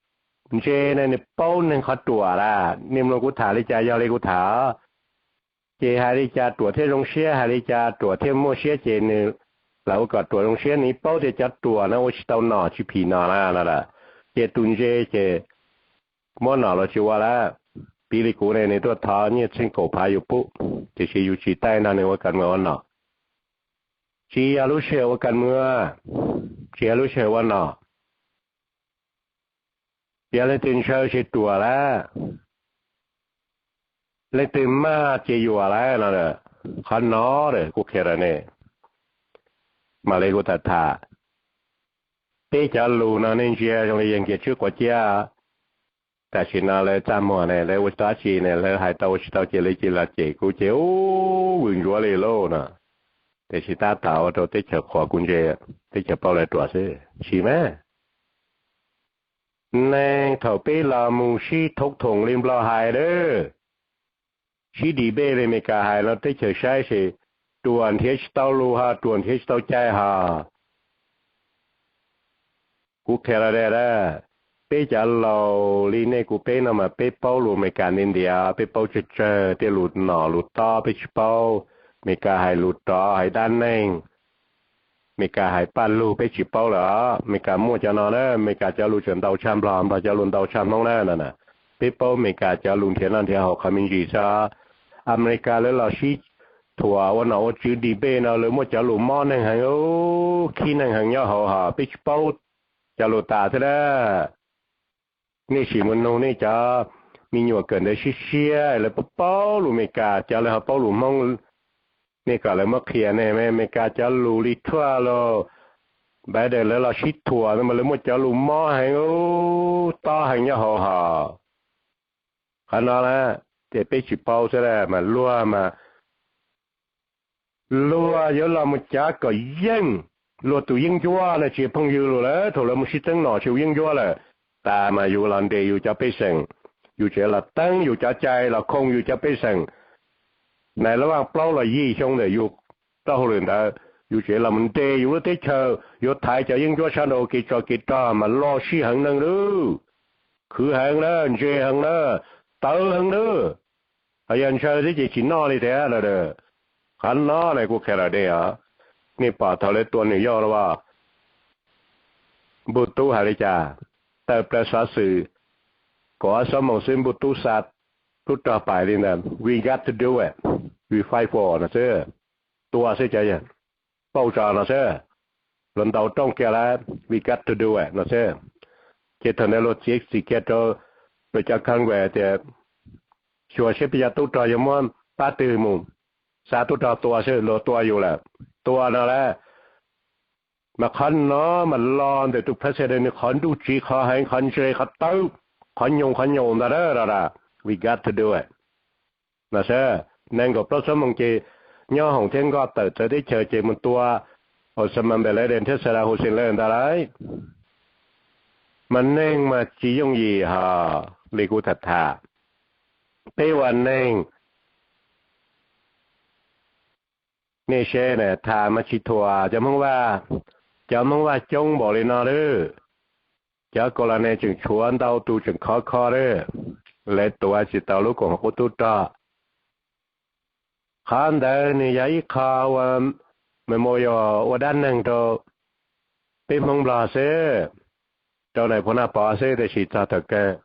ntse ne, nws paub neeg qhov ruam lawm. Nej mloog kuv tham li cas yog li kuv tham. Ces hais li cas ruam thiaj zoo siab, hais li cas ruam thiaj muaj siab ces nws lam ua kom ruam zoo siab. Nws paub tias cov ruam no ua tsis tau nom, tsis phim nom na no. Ces tus ntse ces muab nom los tsis ua lawm. Piv li kuv ne, nws tuaj thov nyiaj txheej kaum phav yus pub, tiam sis yus tsis taij nrog nws ua kas mwam ua nom. Tsis yog lub sij hawm ua kas mwam, tsis yog lub sij hawm ua nom. Piav leej twg ntshaw ces ruam lawm, leej twg mag ces yuam lawm no. Qhov no kuv qhia rau nej, mam li kuv tham tham. Peb cov lus no nej ntsia zoo li yawg Nkias Tswb Quav Ciab, tam sim no lawv txaj muag ne, lawv ua tsis tau dab tsi ne, lawv hais tau ua tsis tau ces lawv cia li los cem kuv ces ub vwm ntsuav li lauj no. Tiam sis tab tom ua rau teb chaws qhuas kuv ntse, teb chaws paub lawv ruam xwb tsis mas. Neeg thaum peb los mus sib thoob thoom li Nplog hais lawm, sib debate li Meskas hais no teb chaws saib ces ruam nrhiav tsis tau lus hos, ruam nrhiav tsis tau cai hos. Kuv qhia los da, peb cov laus li nej kuv peb no mas peb paub lus Meskas ntiav ntiav, peb paub tsawg tsawg, tej lus nom lus tob peb tsis paub. Meskas hais lus rov hais dab neeg, Meskas hais paj lug peb tsis paub lawm. Meskas muaj cov no na, Meskas cov lus tseem ntau tshaj Nplog, Nplog cov lus ntau tshaj Hmoob na no. Peb paub Meskas cov lus nrhiav noj nrhiav haus qhov me ntsis xwb. Amelikas lawv los sib thuam ua nom ua tswv debate no lawv muaj cov lus mob neeg heev, khib neeg heev nyob hauv hos peb tsis paub cov lus tas thiab na. Nej sim mus nug nej cov me nyuam kawm ntawv siab siab lawv paub lus Meskas, cov lawv ho paub lus Hmoob, nej kom lawv muab qhia nej. Meskas cov lus li Trump los Biden lawv los sib thuam no mas lawv muaj cov lus mob heev, tob heev nyob hauv hos. Qhov no na, ces peb tsis paub xwb mas luag mas luag yuav los mus cav kom yeej luag tus yeeb ncuab no, tsis phooj ywg lus lawm. Thaum lawv mus sib txeeb nom tsis ua yeeb ncuab lawm, tas mas yus los nres yus cov pej xeem, yus tseem los teeb yus cov cai los khoom yus cov pej xeem. Nais Laj Vaaj plaub los yim xyoo ntawm yus rau hauj lwm ntawd, yus tseem los mus nres yus lub teb chaws, yuav thaiv cov yeeb ncuab sab nraud kev tsov kev rog mas loj sij heev neeg lawm. Khwv heev na, ntse heev na, tawv heev na. Ho yog ntshaw thiab ces tsis noj li thiab. Qhov no na kuv qhia rau nej os, nej pom thaum lawv tua New York los as, npug tub hais li cas? tawm plaws xov xwm kaum ob xuab moos xwb npuj tub xa tub rog pais li ntawd, we got to do it, we fight for no xwb, tua xwb cov yawg pauj tso no xwb, luag ntaus rooj kiag lawm, we got to do it no xwb. Ces thaum ntawd luag txiav txim kiag rau, rau cov Congress tias xyuas seb peb cov tub rog yuav muab pab twg mus xa tub rog tua xwb, luag tua yus lawm, tua no lawm. Mas qhov no mas los ntawm tus president nws qhov nruj tsiv, qhov heev, qhov ntse, qhov tawv, qhov nyoos, qhov nyoos ntag, we got to do it no xwb. Nees nkaum plaub xuab moos ces nyob hoom thiab nkoj tawm txawv teb chaws ces mus tua Osama bin Laden thiab Saddam Hussein lawm ntag lauj. Mas neeg mas tsis yooj yim hos li kuv tham tham, peb ua neeg, nej saib tham mas tsis thuam cov Hmoob Vaj, cov Hmoob Vaj coob npaum li no lawm, cov kaus las nes tseem tshuav ntau tus tseem khov kho lawm, lawv tuav tsis tau lub koom haum qub tub rog. Qhov ntawd nws yog ib qho ua memorial, ua dab neeg rau peb Hmoob Nplog xwb, rau Nais Phoo Naj Pov xwb, tiam sis txog thaum kawg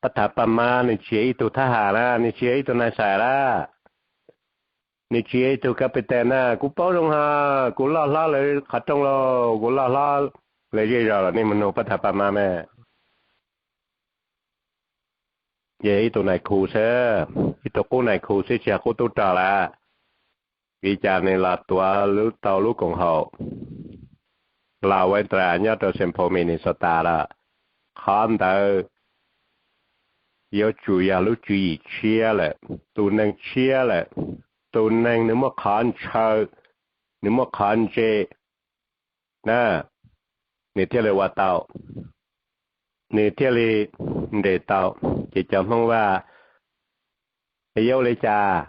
pab thav pab mab nws tsis yog ib tug thab ham na, nws tsis yog ib tug nais xais lawm, nws tsis yog ib tug captain na. Kuv paub zoo hos, kuv loj hlob lawv qhov rooj lauj, kuv loj hlob lawv zej zos los nej mus nug pab thav pab mab me. Yog ib tug nais khu xwb, ib tug qub nais khu xwb tsis yog qub tub rog lawm. Vim li cas nws los tuav tau lub koom haum Lawendra nyob rau Saint Paul, Minnesota lawm? Qhov ntawd yuav tsum yog lub tswv yim tshiab lawm, tus neeg tshiab lawm, tus neeg nws muaj qhov ntshaw, nws muaj qhov ntse na, nws thiaj li ua tau, nws thiaj li nres tau. Ces cov Hmoob Vaj, yuav ua li cas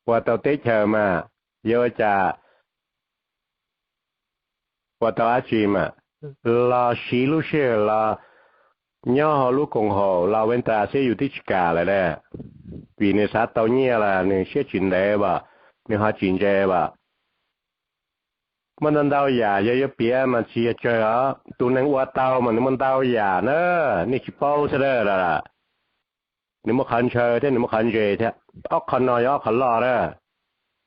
ua tau teb chaws mas, yuav ua cas ua tau dab tsi mas, los siv lub sij hawm los nyob hauv lub koom haum Lawendra xwb yus twb tsis kam lawm na, vim nws xav tau nyiaj los nws siab tsis ntev as, nws ho tsis ntse as. Muaj ntau ntau yam yog yuav piav mas tsis yog tsawg os, tus neeg ua tau mas nws muaj ntau yam na, nej tsis paub xwb a. Nws muaj qhov ntshaw thiab nws muaj qhov ntse thiab, ob qho no yog ob qho loj na,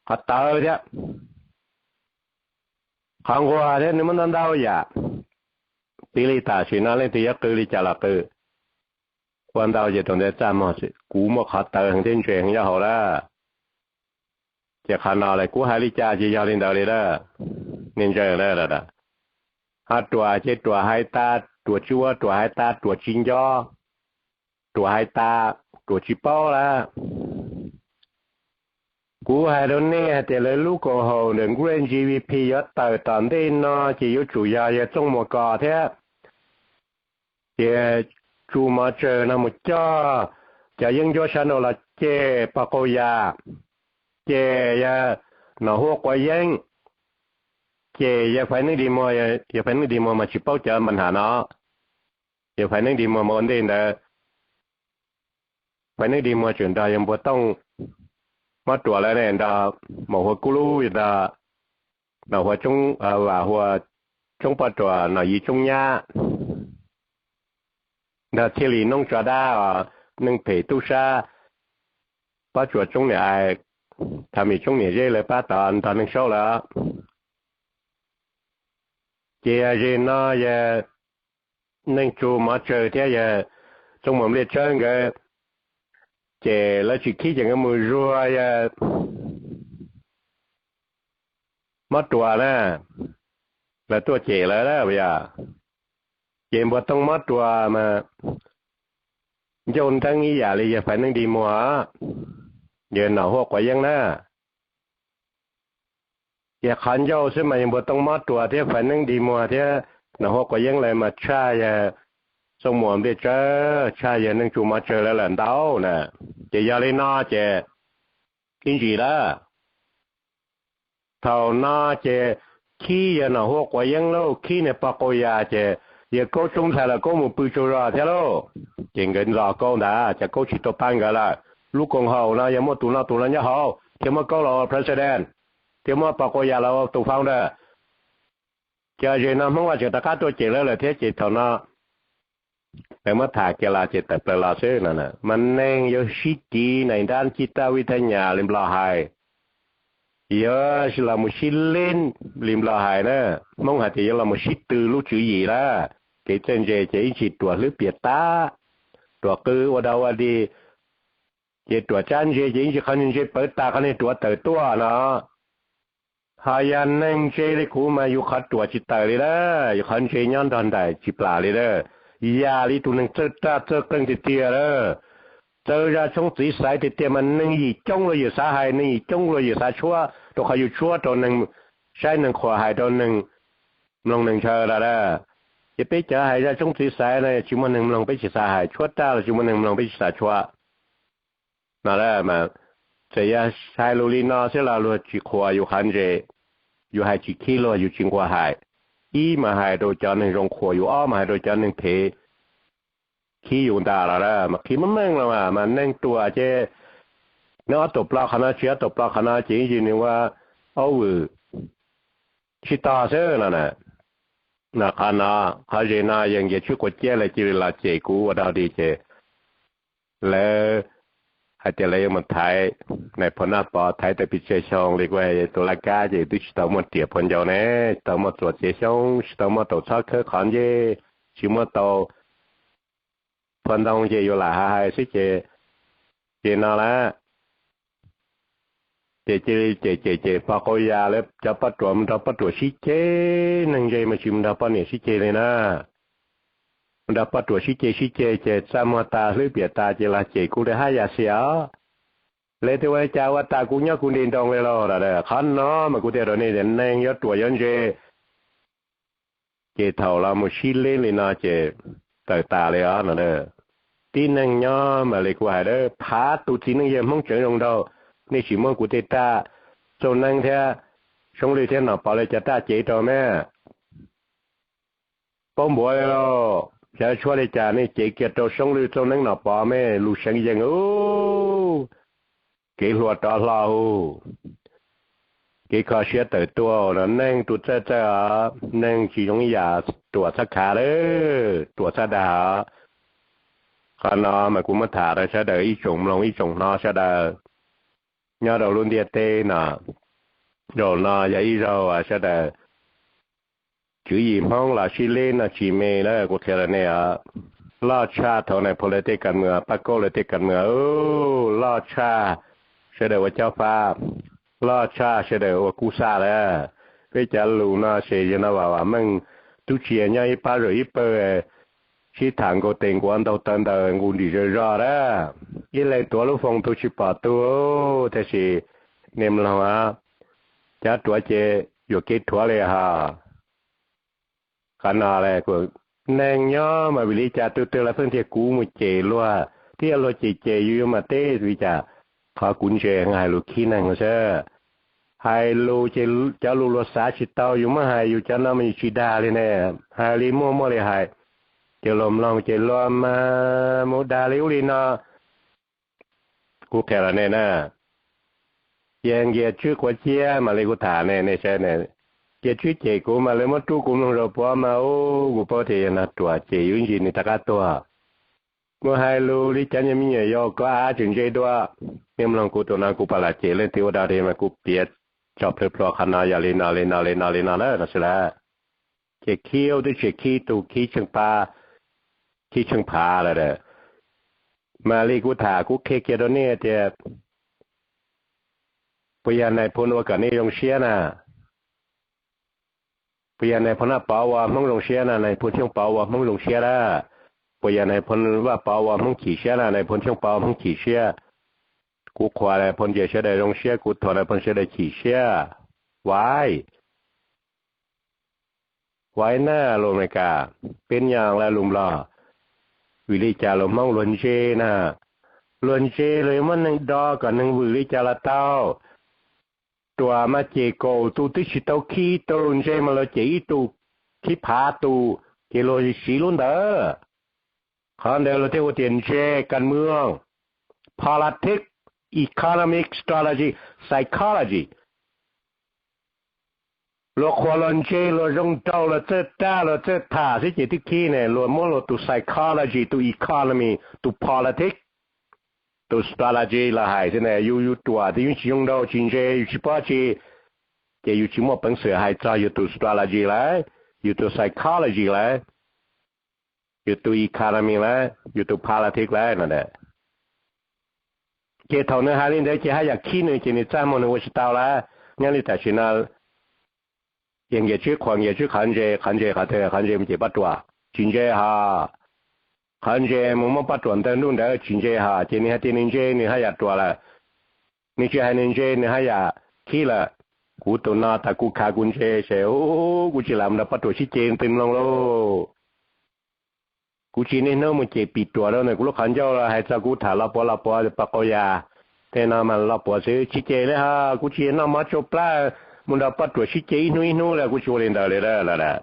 qhov tawv thiab qhov nquag thiab, nws muaj ntau ntau yam. Piv li tam sim no leej twg yuav qw li cas los qw, ua ntau ces rau ntawd txaj muag, kuv muaj qhov tawv heev thiab ntse heev nyob hauv lawm. Ces qhov no lawm kuv hais li cas ces yog li ntawd li lawm, nej ntseeg lawm. Ho ruam ces ruam hais tas ruam tsis ua, ruam hais tas ruam tsis nco, ruam hais tas ruam tsis paub lawm. Kuv hais rau nej hais tias lawv lub koom haum ntawm N G V P yuav tawm tom ntej no ces yuav tsum yog yawg Txooj Muas Kos thiab, ces tsu mov tsawg no mus coj cov yeeb ncuab sab nraud los cem pog Qau Yas, cem yawg Nom Huab Quav Yeeb, cem yawg Faiv Neeb Dis Muag. Yawg Faiv Neeb Dis Muag mas tsis paub cov npa nham no. Yawg Faiv Neeb Dis Muag mas ua ntej ntawd, Faiv Neeb Dis Muag tseem nrog yawg Npuag Tooj Mob Ruas lawv ne, nrog Maum Hua Kub Lub, nrog Nom Hua Tsoob, Vam Hua Tsoob Poj Ruas, Nom Yi Tsoob Nyab, nrog Thiaj Lis Noob Tso Dab, Neej Phem Tub Sab, Pob Tsuas Tsoob Niam Ais, Tham Mim Tsoob Niam Zeb lawv pab tod nrog Neej Saub lawm. Ces yog ze no yawg Neej Tsu Mov Tsawg thiab yawg Txooj Muas Npliaj Tsawb nkawd, ces lawv tsis khib ces nkawd mus zuag yawg Mob Ruas na, lawv tuaj cem lawv lawm yog. Ces Npuag Tooj Mob Ruas mas ncauj nreeb ib yam li yawg Faiv Neeb Dis Muag, yawg Nom Huab Quav Yeeb na. Ces qhov ncauj xwb mas yawg Npuag Tooj Mob Ruas thiab Faiv Neeb Dis Muag thiab Nom Huab Quav Yeeb lawv mas tshaj yawg Txooj Muas Npliaj Tsawb, tshaj yawg Neej Tsu Mov Tsawg lawv lawm ntau na. Ces yog li no ces ib ntsis lawm, thaum no ces khib yawg Nom Huab Quav Yeeb lauj, khib niag pog Qau Yas ces yawg Kaub Tsoob Ntxhais los Kaub mus pw tsaug zog thiab lauj. Ces nkawd ntxo Kaub ntag, cas Kaub tsis tuaj pab nkawd lawm. Lub koom haum no yog muaj tus no tus no nyob hauv thiaj muab Kaub los ua president, thiaj muab pog Qau Yas los ua tus founder. Ces zem no Hmoob Vaj tseem rov qab tuaj cem lawv lawm thiab ces thaum no lawv muab tham kiag los ces tawm plaws los xwb no. Mas neeg yuav sib tiv nais nrab cij taj vij thaj nyas li Nplog hais, yuav los mus sib leb li Nplog hais na. Hmoob hais tias yuav los mus sib tw lub tswv yim lawm. Kev txawj ntse ces ib ntsis ruam hlwb piam tab, ruam qw ua dog ua dig, ces ruam tsab ntse ces ib ntsis qhov niag ntse pawv tas qhov niag ruam tawm tuaj no. Ho yog neeg ntse li kuv mas yus qhov ruam tsis tawm li lawm, yus qhov ntse nyob nrog nraim tsis plam li lawm. Yam li tus neeg txawj raj txawj qeej tiag tiag lawm, txawj zaj tshoob txiv xaiv tiag tiag mas neeg yim coob luag yawm xav hais, neeg yim coob luag yawm xav tshuab, rau qhov yus tshuab rau neeg saib neeg qhuas hais rau neeg mloog neeg ntshaw lawm. Ces peb cov hais zaj tshoob txiv xaiv no tsis muaj neeg mloog peb tsis xav hais, tshuab raj los tsis muaj neeg mloog peb tsis xav tshuab no. Txawm yog hais lus li no xwb los luag tsis qhuas yus qhov ntse, yus hais tsis khib luag yus tsis nquag hais. Ib mas hais rau cov neeg zoo qhuas yus, ob mas hais rau cov neeg phem khib yus ntag los mas qhib meej meej los mas neeg ruam ces nws ob tuam plo qhov no tsis ob tuam plo qhov no ces ib ntsis nws ua aub vwm sib tog xwb no. Qhov no, qhov zem no yawg Nkias Tswb Quav Ciab lawv cia li los cem kuv ua dog dig ces lawv hais tias lawv yuav mus thaiv nais phoo Naj Pov thaiv tau pes tsawg xyoo li kuv hais tus laj kab ces twb tsis tau muaj riam phua ncau ne, tsis tau muaj txuas txiav xyoob, tsis tau muaj taus txhob khawb qhov ntsej, tsis muaj tau phua ntoo ces yuav lam hais hais xwb ces, ces no lawm. Ces cia li cem cem cem pog qau yas lawv cov poj ruam mus nrog poj ruam sib ceg, neeg ntse mas tsis mus nrog poj niam sib ceg li na. Mus nrog poj ruam sib ceg sib ceg ces txaj muag tas hlwb piam tas ces los cem kuv li hab yam xiam os. Lawv tias ua li cas ua tas kuv nyob kuv nti nroo li lauj. Qhov no mas kuv thiaj rau nej tias neeg yuav ruam yuav ntse ces thaum los mus sib leb li no ces tawm tas li os no. Tib neeg nyob mas li kuv hais, phav tus txiv neej yawg Hmoob tseem zoo nraug, nej tsis muab kuv tej raj Txooj Neeb thiab Soob Lwj thiab Nom Pov lawv cov raj cev rau me. Paub npaum li lauj, xyov tshuab li cas nej cev kiag rau Soob Lwj Txooj Neeb Nom Pov me lus seev yees u. Kev hluas rov hlo u, kev kho siab tawm tuaj no, neeg tus txawj txawj os, neeg tsis zoo ib yam, ruam txhob khav lawm, ruam txhob dag os. Qhov no mas kuv muab tham rau sawv daws ib tsoom mloog ib tsoom hnov sawv daws nyob rau lub ntiaj teb no. Zaum no yog ib zaug sawv daws tswv yim Hmoob los sib leb no tsis me na, kuv qhia rau nej os. Loj tshaj thaum nais phoo lawv tej kas mwam, Paj Kaub lawv tej kas mwam, loj tshaj sawv daws ua cob fab, loj tshaj sawv daws ua kub xaj lawm. Peb cov lus no ces yog no vam vam meej, tub tsia nyob ib pab zaum ib pawg, sib tham nkaus tes nkuav ntaug taw ntawm nqus nrim zom zos lawm. Ib leeg tuav lub foos tu tsis pom tu, tab sis nej mloog, cov ruam ces yuam kev rhuav li hos. Qhov no neeg nyob mas vim li cas tus twg los pheej tias kuv mus cem luag, twb yog luag cem cem yus yuav mas teb li cas. Qhov kuv ntse hais lus khib neeg xwb. Hais lus ces cov lus luag xav tsis tau yus muab hais, yus cov no mas yus tsis dag li ne. Hais li muaj muaj li hais, ces luag mloog ces luag mas mus dag li ub li no. Kuv qhia rau nej na, yawg Nkias Tswb Quav Ciab mas li kuv tham nej, nej saib, Nkias Tswb cem kuv mas lawv muab rub kuv mloog zaum puav mas ub, kuv paub tias yawg no ruam ces yus ib ntsis nws rov qab tuag. Mus hais lus li cov nyuag me nyuam yaus kov av tseem ntse dua. Nej mloog kuv tus no kuv pam lam cem leej twg ua dog dig mas kuv piav tso plhuav plhuav qhov no yog li no li no li no li no na no xwb lawm. Ces khib twb tsis khib tus, khib tsheej pab, khib tsheej phav lawm. Mas li kuv tham kuv qhia kiag rau nej tias, puas yog nais phoo ua kom nej zoo siab na? Puas yog nais phoo Naj Pov ua Hmoob zoo siab na? Nais phoo Xyooj Pov ua Hmoob zoo siab lawm. Puas yog nais phoo Vaj Pov ua Hmoob chim siab na? Nais phoo Xyooj Pov ua Hmoob chim siab. Kuv qhuas nais phoo ces sawv daws zoo siab, kuv thuam nais phoo sawv daws chim siab. Vais Vais na, lus Amelikas, peb nyaas lawm lus Nplog. Vim li cas lus Hmoob luag ntse na? Luag ntse luag yuav muab neeg do kom neeg vwm li cas los tau. Ruam mas cem kaum tus twb tsis tau khib tus, ntse mas luag cem ib tus khib phav tus, ces luag siv lub ntawd. Qhov ntawd luag thiaj hu tias ntse kas mwm, politics, economic strategy, psychology. Luag qhuas luag ntse, luag zoo nraug, luag txawj raj, luag txawj tham xwb ces twb khib ne. Luag muab luag tus psychology, tus economy, tus politics, tus strategy los hais xwb ne. Yus, yus ruam tias yus tsis zoo nraug, tsis ntse, yus tsis paub tsi, ces yus tsis muaj peev xwm hais txog yus tus strategy lawm, yus tus psychology lawm, yus tus economy lawm, yus tus politics lawm no. Ces thaum nws hais li ntawd ces haj yam khib nws ces nws txaj muag nws ua tsis tau lawm. Nyob li tam sim no ces nkias tswb qhuas, nkias tswb qhov ntse, qhov ntse qhov twg, qhov ntse mus ces pab ruam tsis ntse hos, qhov ntse mus muab pab ruam ntawg nruj ntawd tsis ntse hos, ces nws hais tias nws ntse nws haj yam ruam lawm, nws tsis hais nws ntse nws haj yam khib lawm. Kuv tus no tas kuv khav kuv ntse ces kuv tsis lam nrog pab ruam sib ce twg mloog lauj. Kuv tsis niaj hnub mus ces pim ruam rau ntawm kuv lub qhov ncauj los hais txog kuv tham Los Puav, Los Puav pab qau yas tej no mas Los Puav xwb, tsis ce li hos. Kuv tsis noj mov tsau plab mus nrog pab ruam sib ce ib hnub ib hnub li, kuv tsis ua li ntawd li lawm.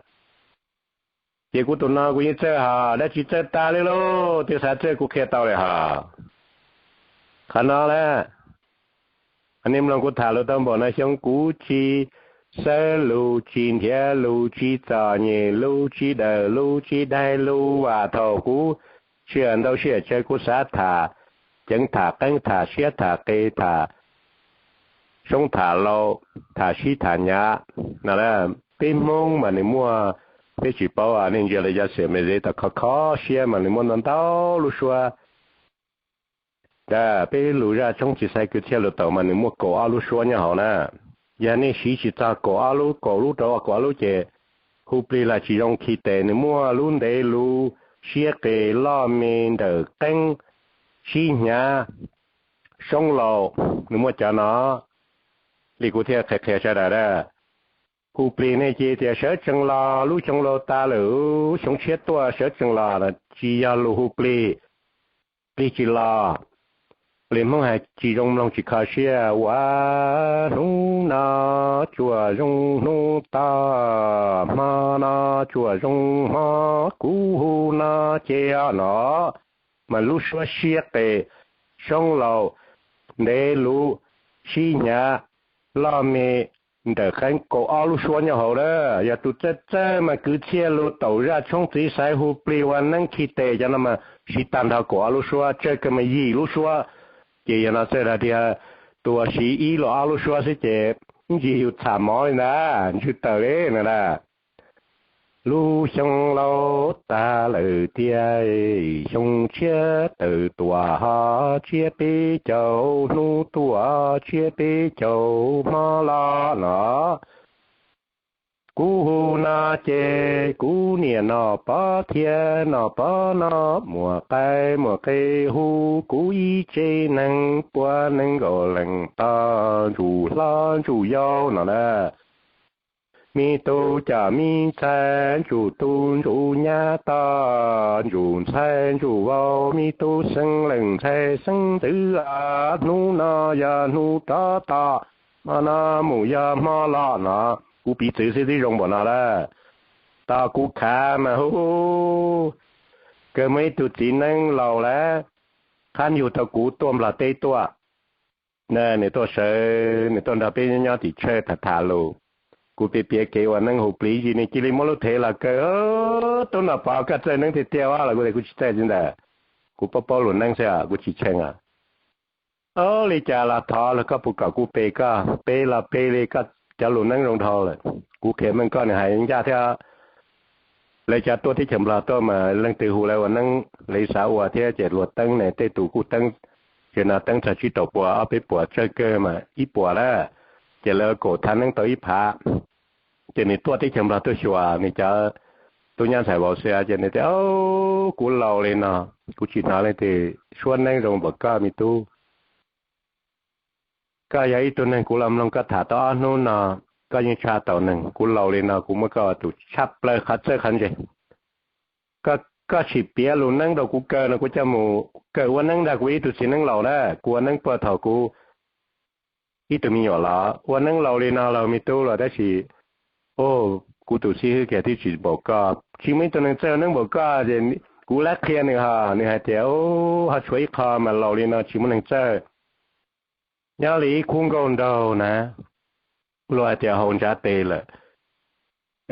Ces kuv tus no kuv yeej txawj hos, dab tsi txawj tas li lauj, twb xav txawj kuv qhia tau li hos. Qhov no lawm, nej mloog kuv tham lus tau npaum no xyoo, kuv tsis xawb lus, tsis nrhiav lus, tsis txom nyem lus, tsis dawm lus, tsis daig lus, vam thaum kuv sij hawm ntau sij hawm tsawg kuv xav tham ceev, tham qeeb, tham siab, tham qis, tham soob, tham laus, tham sib tham nyav no. Peb Hmoob mas nws muaj, peb tsis paub, nej ntsia li cov xiam me zeb tau kho kho siab mas nws muaj ntau ntau lub suab. Peb lus zaj tshoob txiv xaiv kwv txhiaj lus taum mas nws muaj kaum ob lub suab nyob hauv na. Yog nej siv tsis txog kaum ob lub, kaum lub rau kaum ob lub ces hu plig los tsis zoo khi tes. Nws muaj lub ntev lus, siab qis, loj me, nrawm qeeb, sib hnyav, soob laus, nws muaj cov no li kuv thiaj qhia qhia sawv daws a. Hu plig nej cia tias sawv tsees los, lub xyoo laus tas lawm, xyoo tshiab tuaj sawv tsees los, tsis yog lus hu plig. Plig tsis los, plig Hmoob hais tsis zoo mloog tsis kho siab. Ua hnub no tsuas zoo hnub tod, hmo no tsuas zoo hmo, kuv hu no ces no. Mas lub suab siab qis, soob laus, ntev lus, sib hnyav, loj me, nrawm qeeb, kaum ob lub suab nyob hauv lawm. Yog tus txawj txawj mas kwv txhiaj lus taum zaj tshoob txiv xaiv hu plig ua neeb khi tes cov no mas siv tag nrho kaum ob lub suab, tsawg kawg mas yim lub suab. Ces yog no txawj dag tias tus uas siv ib los ob lub suab xwb ces ib ntsis yus txham mov li ntag, ntswg tawm li no na. Lub xyoo laus tas lawm tiag, xyoo tshiab tawm tuaj ho tsiab peb caug, hnub tuaj tsiab peb caug, hmo los no. Kuv hu no ces kuv niam Nom Pov thiab Nom Pov no, muam qaib muam qe hu kuv ib tsev neeg, puav neeg nkaus leej tog, ntsuj hlob ntsuj yau no na. Me tub coj me ntxhais, ntsuj tub ntsuj nyab tog, ntsuj ntxhais ntsuj vauv, me tub xeeb leej ntxhais xeeb ntxwv, hnub no yog hnub rov tod, hmo no mus yog hmo los no. Kuv piv txwv xwb twb zoo npaum no lawm. Tos kuv khav mas hu, kawg muaj ib tug txiv neeb laus lawm, qhab yug tau kuv tuaj Nplog teb tuaj. Nws tuaj sawv, nws tuaj nrog peb nyob tim tshawj tham tham lus. Kuv piav piav kev ua neeb hu plig ib ntsis nws cia li muab lub thev los kaw. Tub Nom Pov, koj txawj neeb tiag tiag os los? Kuv tias kuv tsis txawj li ntawd, kuv paub paub lus neeb xwb, kuv tsis tshee os. Ua li cas los thov los koj puas kom kuv pe koj, pe los pe li, koj cov lus neeb zoo dhau lawm. Kuv qhia meej koj, nws hais ncaj thiab. Lawv cov tuaj teb chaws Nplog tuaj mas leej twg hu lawv ua neeb lawv xav ua thiab, ces luag teeb ne, tej tus kuj teeb, tsev no teeb txog tsib rau puas, ob peb puas, tsawg kawg mas ib puas lawm. Ces lawv kaum thaj neeb tau ib phav. Ces nws tuaj teb chaws Nplog tuaj xyuas nws cov tub nyab ntxhais vauv xwb, ces nws tias, kuv laus li no, kuv tsis hnov leej twg suab neeb zoo npaum koj me tub. Koj yog ib tug neeg kuv los mloog koj tham tau ob hnub no, koj yeej tshaj tau neeg. Kuv laus li no kuv muab koj ua tus tshaj plaws qhov txawj qhov ntse. Koj, koj sim piav lus neeb rau kuv kaw no, kuv coj mus kaw ua neeb ntag. Kuv ib tug txiv neeb laus na, kuv ua neeb puag thaum kuv ib tug me nyuam los. Ua neeb laus li no los me tub los, tab sis, o, kuv tus xib hwb kiag twb tsis npaum koj. Tsis muaj ib tug neeg txawj ua neeb npaum koj, ces kuv lab qhia nws ho nws hais tias, o, ho tshuav ib qho mas laus li no tsis muaj neeg txawj. Nyob li ib khub nkauj nraug na, luag hais tias haus ntsav tes lawm,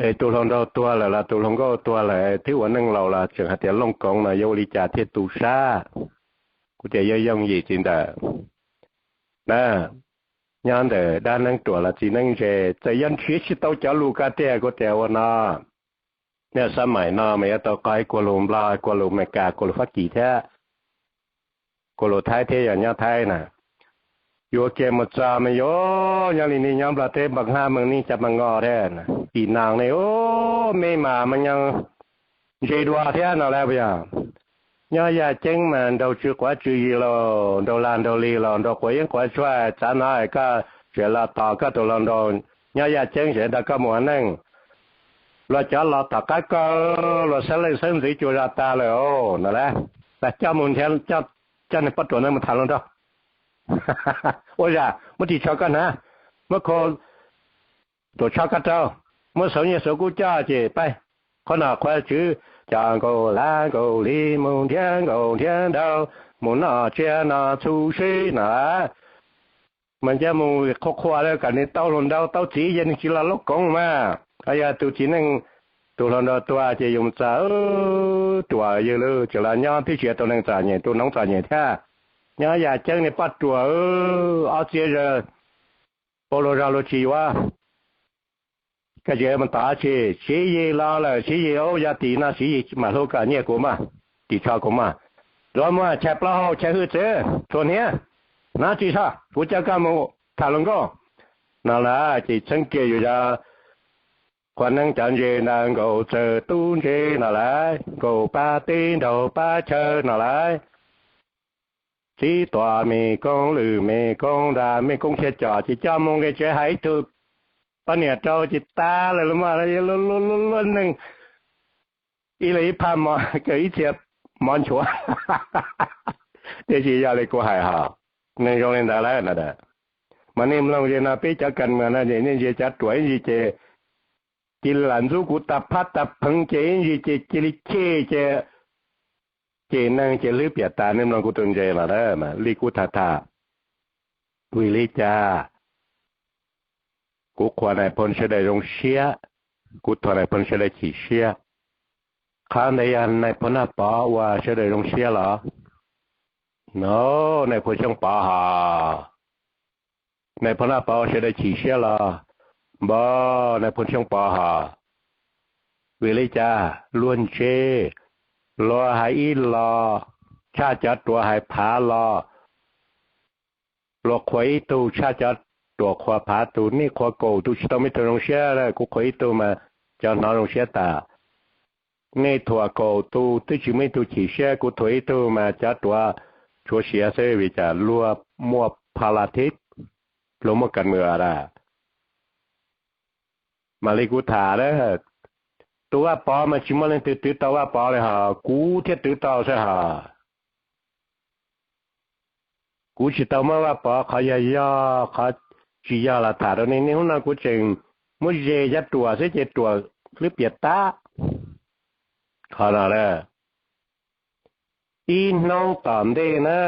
Es tus hluas nraug tuag lawm los tus hluas nkauj tuag lawm twb ua neej laus los tseem hais tias Looj Koov no yuav ua li cas thiaj tu sab? Kuv tias yog yooj yim txiv ntawm na, nyob ntawm dab neeb ruam los txiv neeb ntse, txawm yuav nrhiav tsis tau cov lus ko tiag. Kuv tias ua no, nej xab maim no mas yuav tau qog ib kuag lus Nplog, kuag lus Amelikas, kuag lus Fab Kis thiab kuag lus Thaib thiab yog nyob Thaib na. Yuav kiag mus txog mas yuav nyob li nej nyob Nplog teb npam hab meej nej cov npam ngo thiab, ib nag ne, u, me mas mas nyob ntse dua thiab no lawm puas yog? Nyob yaj ceeb mas nraug tsw quav tsw yig los nraug lag nraug lig los nraug quav yeeb quav tshuaj, txav no koj tseem los tos koj tus hluas nraug nyob yaj ceeb tseem nrog koj mus ua neej. Luag cov los tom qab koj, luag xeeb leej xeeb ntxwv cua zog tag lawm no lawm. Coj mus nrhiav, coj niag poj ruam ntawd mus tham hluas nraug. Ua zam, muab ris tsho koj hnav, muab khu tuam tsho koj rau, muab xauv nyiaj xauv kub coj ces pab qhuab nom qhuab tswv, coj nkaus lav nkaus li mus nrhiav nkaus nrhiav nraug, mus noj tsiaj noj txhuv sib no lawm. Mas nco mus qhua qhua kom nws tau hluas nraug tau txiv ces nws tsis los Looj Koov mas. Yog tus txiv neej, tus hluas nraug tuag ces yus mus txog ruam yws lawm, tseem los nyob twb tsis yog tus neeg txom nyem, tus noov txom nyem thiab. Nyob yaj ceeb niag poj ruam, ob txiav zawg, ua luag zog luag tsis yuav. Koj tsis mus tom tsi, Siv Yis los lawm, Siv Yis, yog tim no Siv Yis mam hlub koj, nyiaj kuv maj, ris tsho kuv maj, luag muaj chaw plaub hau chaw hwj txwv txhua hniav, hnav ris tsho kuv coj koj mus tham hluas nkauj no lawm. Ces txheeb kiag yus cov qhua neeb cov ntses ntawd, nkaus txawg tub ntse no lawm, nkaus pab teb nraug pab chaw no lawm. Txib tuam me koob lwm me koob nra me koob thiaj com ces coj mus nqis tsev hais ib tug poj niam rau ces tas lawm, luag neej ib leeg ib phaj mov kaw ib txhia mov nchuav. Tiam sis yog li kuv hais hos, neeg zoo li ntawd lawm no, mas nej mloog ze no, peb cov kas mas no es nej ntsia cov ruam ib ntsis ces cia li lam ntxub kuv tag phab tag pheev ces ib ntsis ces cia li chej ces, ces neeg ces hlwb piam tas. Nej mloog kuv tus ntses los mas li kuv tham tham, vim li cas kuv qhuas nais phoo sawv daws zoo siab, kuv thuam nais phoo sawv daws chim siab? Qhov ntawd yog nais phoo Naj Pov ua sawv daws zoo siab los? No, nais phoo Xyooj Pov hos? Nais phoo Naj Pov ua sawv daws chim siab los? Npog, nais phoo Xyooj Pov hos? Vim li cas luag ntse, luag hais ib los tshaj cov ruam hais phav los, luag qhuas ib tug tshaj cov ruam qhuas phav tug. Nej qhuas kaum tus tsis tau me tug zoo siab, kuv qhuas ib tug mas cov hnov zoo siab tas. Nej thuam kaum tus twb tsis muaj ib tug chim siab, kuv thuam ib tug mas cov ruam tshuav siav xwb. Vim cas luag muaj politics, luag muaj kas mws a? Mas li kuv tham, tus Vaj Pov mas tsis muaj leej twg twv tau Vaj Pov li hos, kuv thiaj twv tau xwb hos. Kuv tsis tau muab Vaj Pov qhov yog yog qhov tsis yog los tham rau nej. Niaj hnub no kuv tseem muab ze cov ruam xwb ces ruam hlwb piam tab. Qhov no, ib hnub tom ntej na,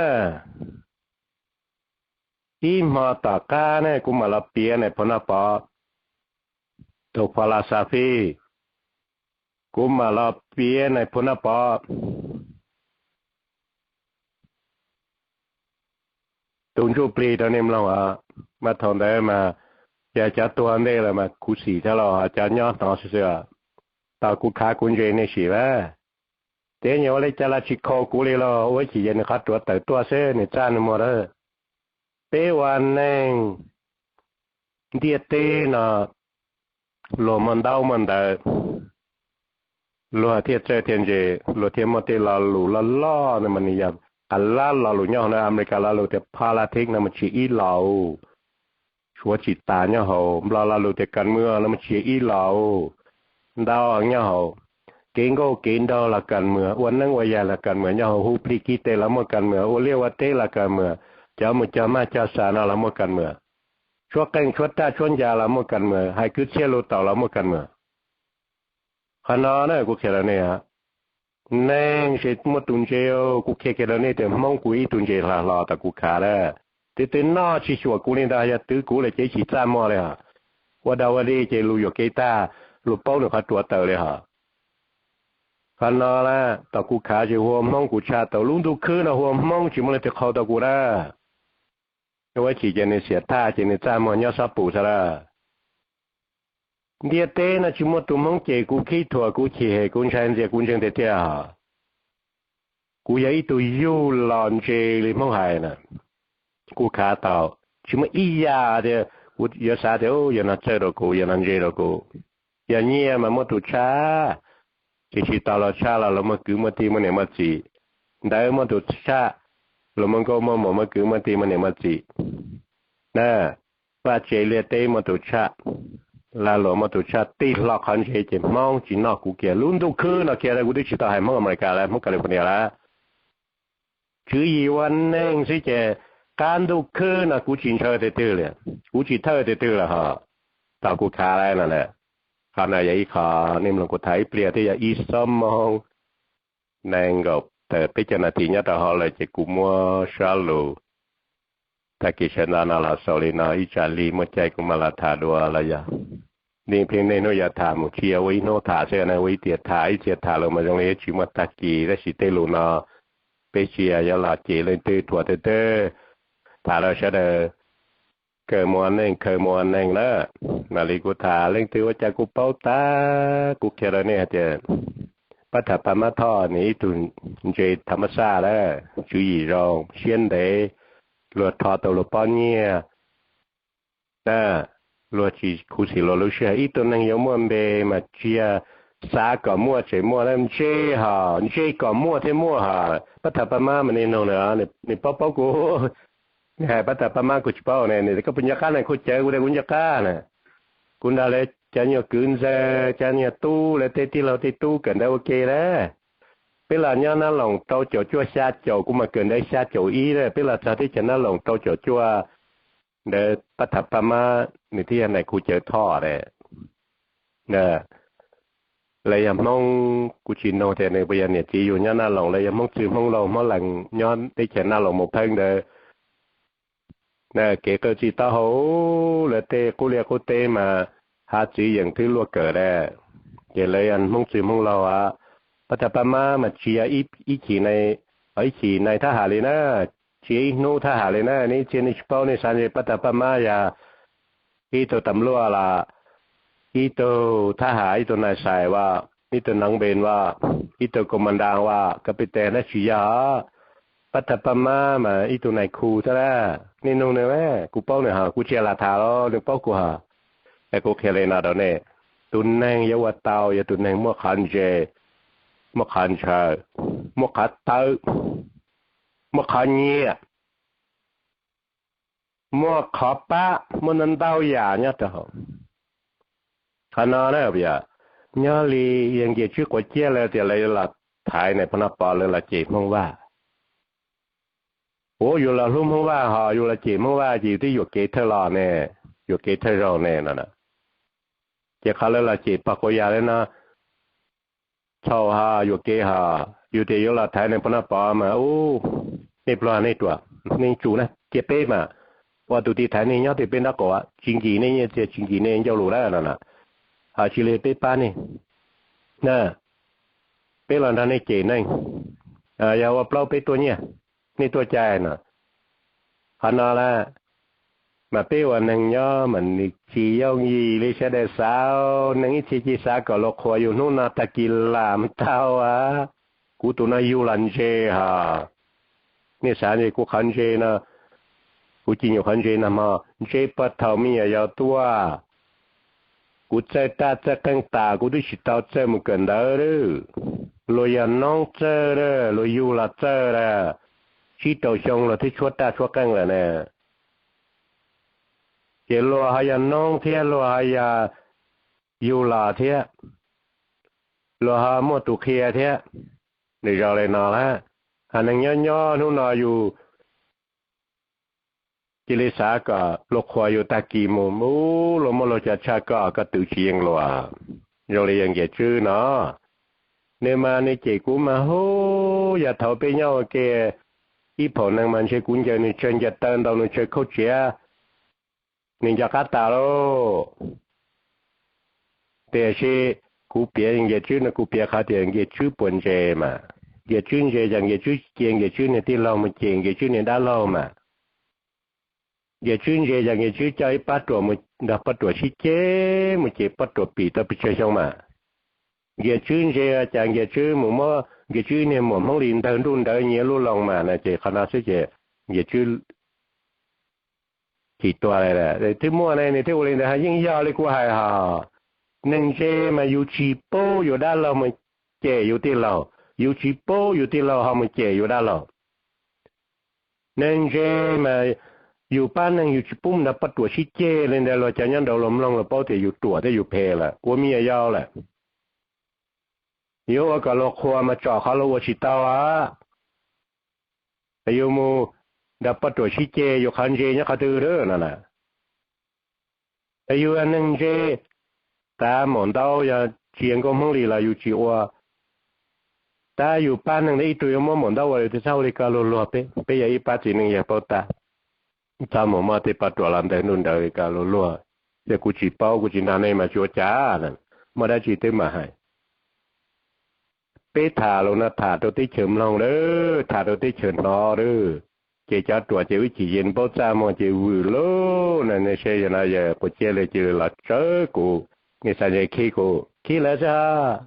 ib hmo tom qab ne kuv mam los piav nais phoo Naj Pov tus phos las xas fij, kuv mam los piav nais phoo Naj Pov tus ntsuj plig rau nej mloog os. Mas thaum ntawd mas yog cov tuag ntej lawm mas khuv xim thiab los, cov nyob hnov xwb xwb. Tau kuv khav kuv ntse nej sim a. Tias nyias ua li cas los tsis kho kuv li los ua chim ces nws qhov ruam tawm tuaj xwb, nws txaj nws muag lawm. Peb ua neeg ntiaj teb no, luag muaj ntaub muaj ntawv, luag thiaj txawj thiaj ntse, luag thiaj muaj tej lo lus loj loj no mas nws yog qab lab lo lus nyob hauv no. Amelikas lo lus tias politics no mas tsis ib los, Suav tsis tas nyob hauv. Nplog lo lus tias kas mws no mas tsis ib los, ntau nyob hauv. Kev nkauj kev nraug los kas mws, ua neeb ua yaig los kas mws, nyob hauv hu plig kib tes los muaj kas mws, ua liaj ua teb los kas mws, cov mus cog maj cog xas no los muaj kas mws, tshuab qeej tshuab raj tshuab ncas los muaj kas mws, hais kwv txhiaj lus taum los muaj kas mws. Qhov no na kuv qhia rau nej, neeg ces muaj tus ntse, kuv qhia kiag rau nej tias Hmoob kuv ib tug ntse hla hlo tas kuv khav lawm. Twb twb noj tsis xyuam kuv li ntawd, yog twv kuv lawm ces tsis txaj muag li os. Ua dog ua dig ces lus yuam kev tag, luag paub nws qhov ruam tawm li hos. Qhov no na, tom kuv khav ces hu ua Hmoob kuv tshaj tau, lub ntuj khwb no hu ua Hmoob tsis muaj leej twg qhau tau kuv na. Ua chim ces nws xiam thaj ces nws txaj muag nyob xob pus xwb lawm. Ntiaj teb no tsis muaj tus Hmoob cem kuv, khib thuam kuv, chim hem kuv, ntshai ntxias kuv ntseeg tiag tiag hos. Kuv yog ib tug yug los ntse li Hmoob hais na, kuv khav tau, tsis muaj ib yam tias kuv yuav xav tias yog no txawj rau kuv, yog no ntse rau kuv. Yog nyiaj mas muaj tus tshaj, tiam sis tau los tshaj los luag muaj kwv muaj tij muaj niam muaj txiv. Ntawv muaj tus tshaj, luag muaj nkauj muaj muam muaj kwv muaj tij muaj niam muaj txiv. Na, vaj tse liaj teb muaj tus tshaj, lag luam muaj tus tshaj, tig hlo qhov ntse ces Hmoob tsis noj kuv kiag. Lub ntuj khwb no kiag kuv twb tsis tau hais Hmoob Amelikas lawm, Hmoob California lawm. Tswv yim ua neeg xwb ces qab ntuj khwb no kuv tsis ntshaw tiag twg li, kuv tsis thawj tiag twg lawm hos. Tau kuv khav lawm no na. Qhov no yog ib qho nej mloog kuv tham ib pliag thiab, yog ib xuab moos nees nkaum tawm peb caug nas this nyob rau hauv lawm ces kuv muab sab lus. Tag kis sawv ntxov no los xaus li no, ib tsam lig muaj caij kuv mam los tham dua los yog. Nij pheej niaj hnub yuav tham mus tsis yog ua ib hnub tham xwb na, ua ib tiam tham ib txhia tham los mas zoo li tsis muaj tag kis, tab sis tej lus no peb tsis yog yuav los cem leej twg thuam leej twg, tham rau sawv daws kawg mus ua neej khaws mus ua neeg na. Mam li kuv tham leej twg ua cas kuv paub tag, kuv qhia rau nej hais tias Pab Tham Pab Mab Thoj nws ib tug ntse tham mab xaj lawm, tswv yim zoo siab ntev, luag rho tau luag pob nyiaj na, luag tsis khuv xim luag lub sij hawm. Ib tug neeg yuav muaj npe mas tsis yog xav kom muaj tseem muaj, ntse hos, ntse kom muaj thiab muaj hos. Pab Tham Pab Mab mas niaj hnub no nws paub paub kuv, nws hais Pab Tham Pab Mab kuv tsis paub ne, nws tias koj puas nco qab ne, kuv cawv kuv tias kuv nco qab na. Kuv nrog lawv cov nyuag kwv ntxawg, cov nyuag tub, lawv tej tij laug tej tub kawm ntawv ua ke lawm. Peb los nyob Nab Loos rau caum cuaj xya caum, kuv mas kawm ntawv xya caum ib lawm, peb los txog teb chaws Nab Loos rau caum cuaj, ntawd Pab Tham Pab Mab nws thiaj yog nais khu cawv Thoj ne. Lawv yog Hmoob, kuv tsis nug tias nws puas yog niam txiv yug nyob Nab Loos, lawv yog Hmoob Txwj Hmoob Laug Hmoob Lees nyob teb chaws Nab Loos mus pheej ntawd. Kev qw txij taub hau, lawv tej qub liaj qub teb mas hav txwv yeem twb luaj kawm lawm. Ces lawv yog Hmoob Txwj Hmoob Laug, Pab Tham Pab Mab mas tsis yog ib chim, ib chim nais thab ham li na, tsis yog ib hnub thab ham li na. Nej ib txhia nej tsis paub, nej xav ntshe Pab Tham Pab Mab yog ib tug tam luaj los, ib tug thab ham, ib tug nais xais as, ib tug nab npes as, ib tug kaus mas nras as, kab pij tes, tab sis yog Pab Tham Pab Mab mas ib tug nais khu xwb na. Nej nug nws, kuv paub nws hos, kuv tsis yog lam tham los nws paub kuv hos. Es kuv qhia li no rau nej, tus neeg yuav ua tau yog tus neeg muaj qhov ntse, muaj qhov ntshaw, muaj qhov tawv, muaj qhov nyiam, muaj qhov pab, muaj ntau ntau yam nyob rau hauv. Qhov no na, nyob li yawg Nkias Tswb Quav Ciab lawv tias lawv los thaiv Nais Phoo Noj Pov, lawv los cem Hmoob Vaj. Ua yus los hlub Hmoob Vaj hos yus los cem Hmoob Vaj ces yus twb yuam kev thawj los ne, yuam kev thawj zaug ne no. Ces qhov lawv los cem pog Quav Yas li no txhaum hos yuam kev hos, yus tias yuav los thaiv Nais Phoo Noj Pov mas ub, nej pluag nej ruam, nej tsum na, cia peb mas ua tus tiv thaiv nej nyob twg peb nraub qaum, tsis nkim nej nyiaj txiag, tsis nkim nej ncauj lus lawm no. Hos tsis li peb pab nej, peb los nrog nej cem neeg, yog ua plaub peb tuaj nyiaj, nej tuaj cai no. Qhov no las, mas peb ua neeg nyob mas nws tsis yooj yim li sawv daws xav. Neeg ib txhia cia xav kom luag qhuas yus hnub no tag kis lam tau a. Kuv tus no yug los ntse hos. Nej xav ntshe kuv qhov ntse no, kuv ci nyuam qhov ntse nag hmo ntse puag thaum me nyuam yaus tuaj. Kuv txawj raj txawj qeej tas kuv twb tsis tau txawj mus kawm ntawv. Luag yog noob txawj, luag yug los txawj lawm, tsib rau xyoo luag twb tshuab raj tshuab qeej lawm na. Ces luag ho yog noob thiab luag ho yog yug los thiab, luag ho muaj tus qhia thiab. Nws zoo li no las, hos neeg nyob nyob hnub no yus cia li xav kom luag qhuas yus tag kis mus, ub, luag muaj luag cov tshaj koj, koj twv tsis yeej luag. Zoo li yawg Nkias Tswb no, nws mas nws cem kuv mas hub, yog thaum peb nyob ua ke, ib phaum neeg mas ntshe kuv ncaws nws tsawg ncaws taw, ntaus nws tsawg khaub tsiav, nws nco qab tas lauj. Tiam sis kuv piav Nkias Tswb no kuv piav qhov tias Nkias Tswb puas ntse mas. Nkias Tswb ntse ces Nkias Tswb cia Nkias Tswb niag tij laug mus cem Nkias Tswb niag dab laug mas. Nkias Tswb ntse ces Nkias Tswb coj ib pab ruam mus nrog poj ruam sib ceg mus cem poj ruam pim tau pes tsawg xyoo mas. Nkias Tswb ntse ces Nkias Tswb mus muab Nkias Tswb ib niag muam Hmoob Lis ntawg nruj nrawv nyiav lub loo mas no ces qhov no xwb ces Nkias Tswb chim tuag li. Twb muaj ne, nws thiaj ua li ntawd, yeej yog li kuv hais hos. Neeg ntse mas yus tsis pub yus dab laug mus cem yus tij laug, yus tsis pub yus tij laug ho mus cem yus dab laug. Neeg ntse mas yus pab neeg yus tsis pub mus nrog poj ruam sib ceg li ntawd, luag cov nyob nraud luag mloog luag paub tias yus ruam thiab yus phem lawm, ua me nyuam yaus lawm. Yuav ua kom luag qhuas mas tsom qhov luag ua tsis tau os. Yus mus nrog poj ruam sib ceg yus qhov ntse nyob qhov twg no na? Yus neeg ntse, tav maum ntaub yog tsis yog nkauj Hmoob Lis los yus tsis ua. Tab yus pab neeg ntawd ib tug yuav muab maum ntaub ua li twb txhob ua li ko luag luag peb, peb yog ib pab txiv neej yog paub tab. Txhob mus muab tej poj ruam los ntawg nruj nrawv li ko luag luag. Yog kuv tsis paub kuv tsis nrog nej mas tsis ua cas, muaj dab tsi twb mam hais. Peb tham lus no tham rau teb chaws mloog lawm, tham rau teb chaws hnov lawm. Ces cov ruam ces wb chim yees npaub txaj muag ces vwm lub no, nej saib yog no yog quav ciab li cia li los tsawb kuv, nej xav ntse khib kuv khib lawv xwb.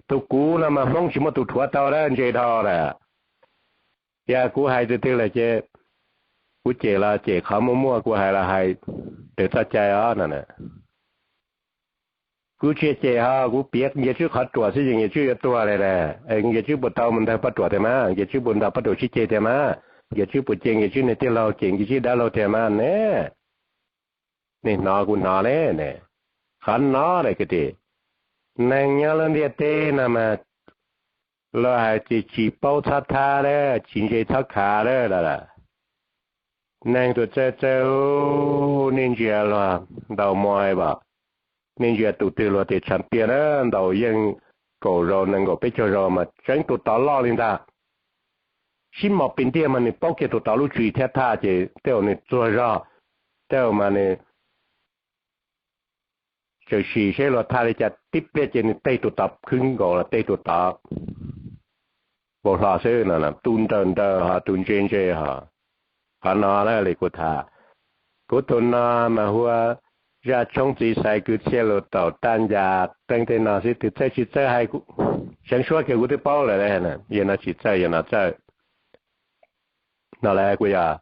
Tus kuv no mas Hmoob tsis muaj tus rhuav tau dab ntse dhau lawm. Yog kuv hais tus twg lawm ces kuv cem los cem qhov muaj muaj, kuv hais los hais raws txoj cai os no. Kuv tsis cem ho kuv piav Nkias Tswb qhov ruam xwb ces Nkias Tswb yuav tuag li lawm. Nkias Tswb puas tau mus ntawg poj ruam tiag mas? Nkias Tswb puas nrog poj ruam sib ceg tiag mas? Nkias Tswb puas cem Nkias Tswb niag tij laug cem Nkias Tswb dab laug tiag mas ne? Nej hnov kuv hnov ne ne. Qhov no lawm kwv tij, neeg nyob lub ntiaj teb no mas luag hais tias tsis paub txhob thab lawm, tsis ntse txhob khav lawm. Neeg tus txawj txawj, nej ntsia luag ntaus muaj as, nej ntsia tus twg luag tias champion na, ntaus yeej kaum zaus nees nkaum peb caug zaus mas tseeb tus tod loj li ntag. Sib mos pes ntiag mas nws paub kiag tus tod lub tswv yim thiab thaj ces tej zaum nws txuag zog, tej zaum mas nws tseem sim seb luag thaj li cas tib pliag ces nws tej tus tod khwb nkaus los tej tus tod vau hlo xwb no. Tus nrawm nrawg ho tus ntse ntse ho. Qhov no li kuv tham, kuv tus no mas hu ua zaj tshoob txiv xaiv kwv txhiaj lus taum raj ncas teeb tej no xwb, tus txawj tsis txawj hais, seev suab kiag kuv twb paub lawm. Yog no tsis txawj, yog no txawj. No lawm kuv yog,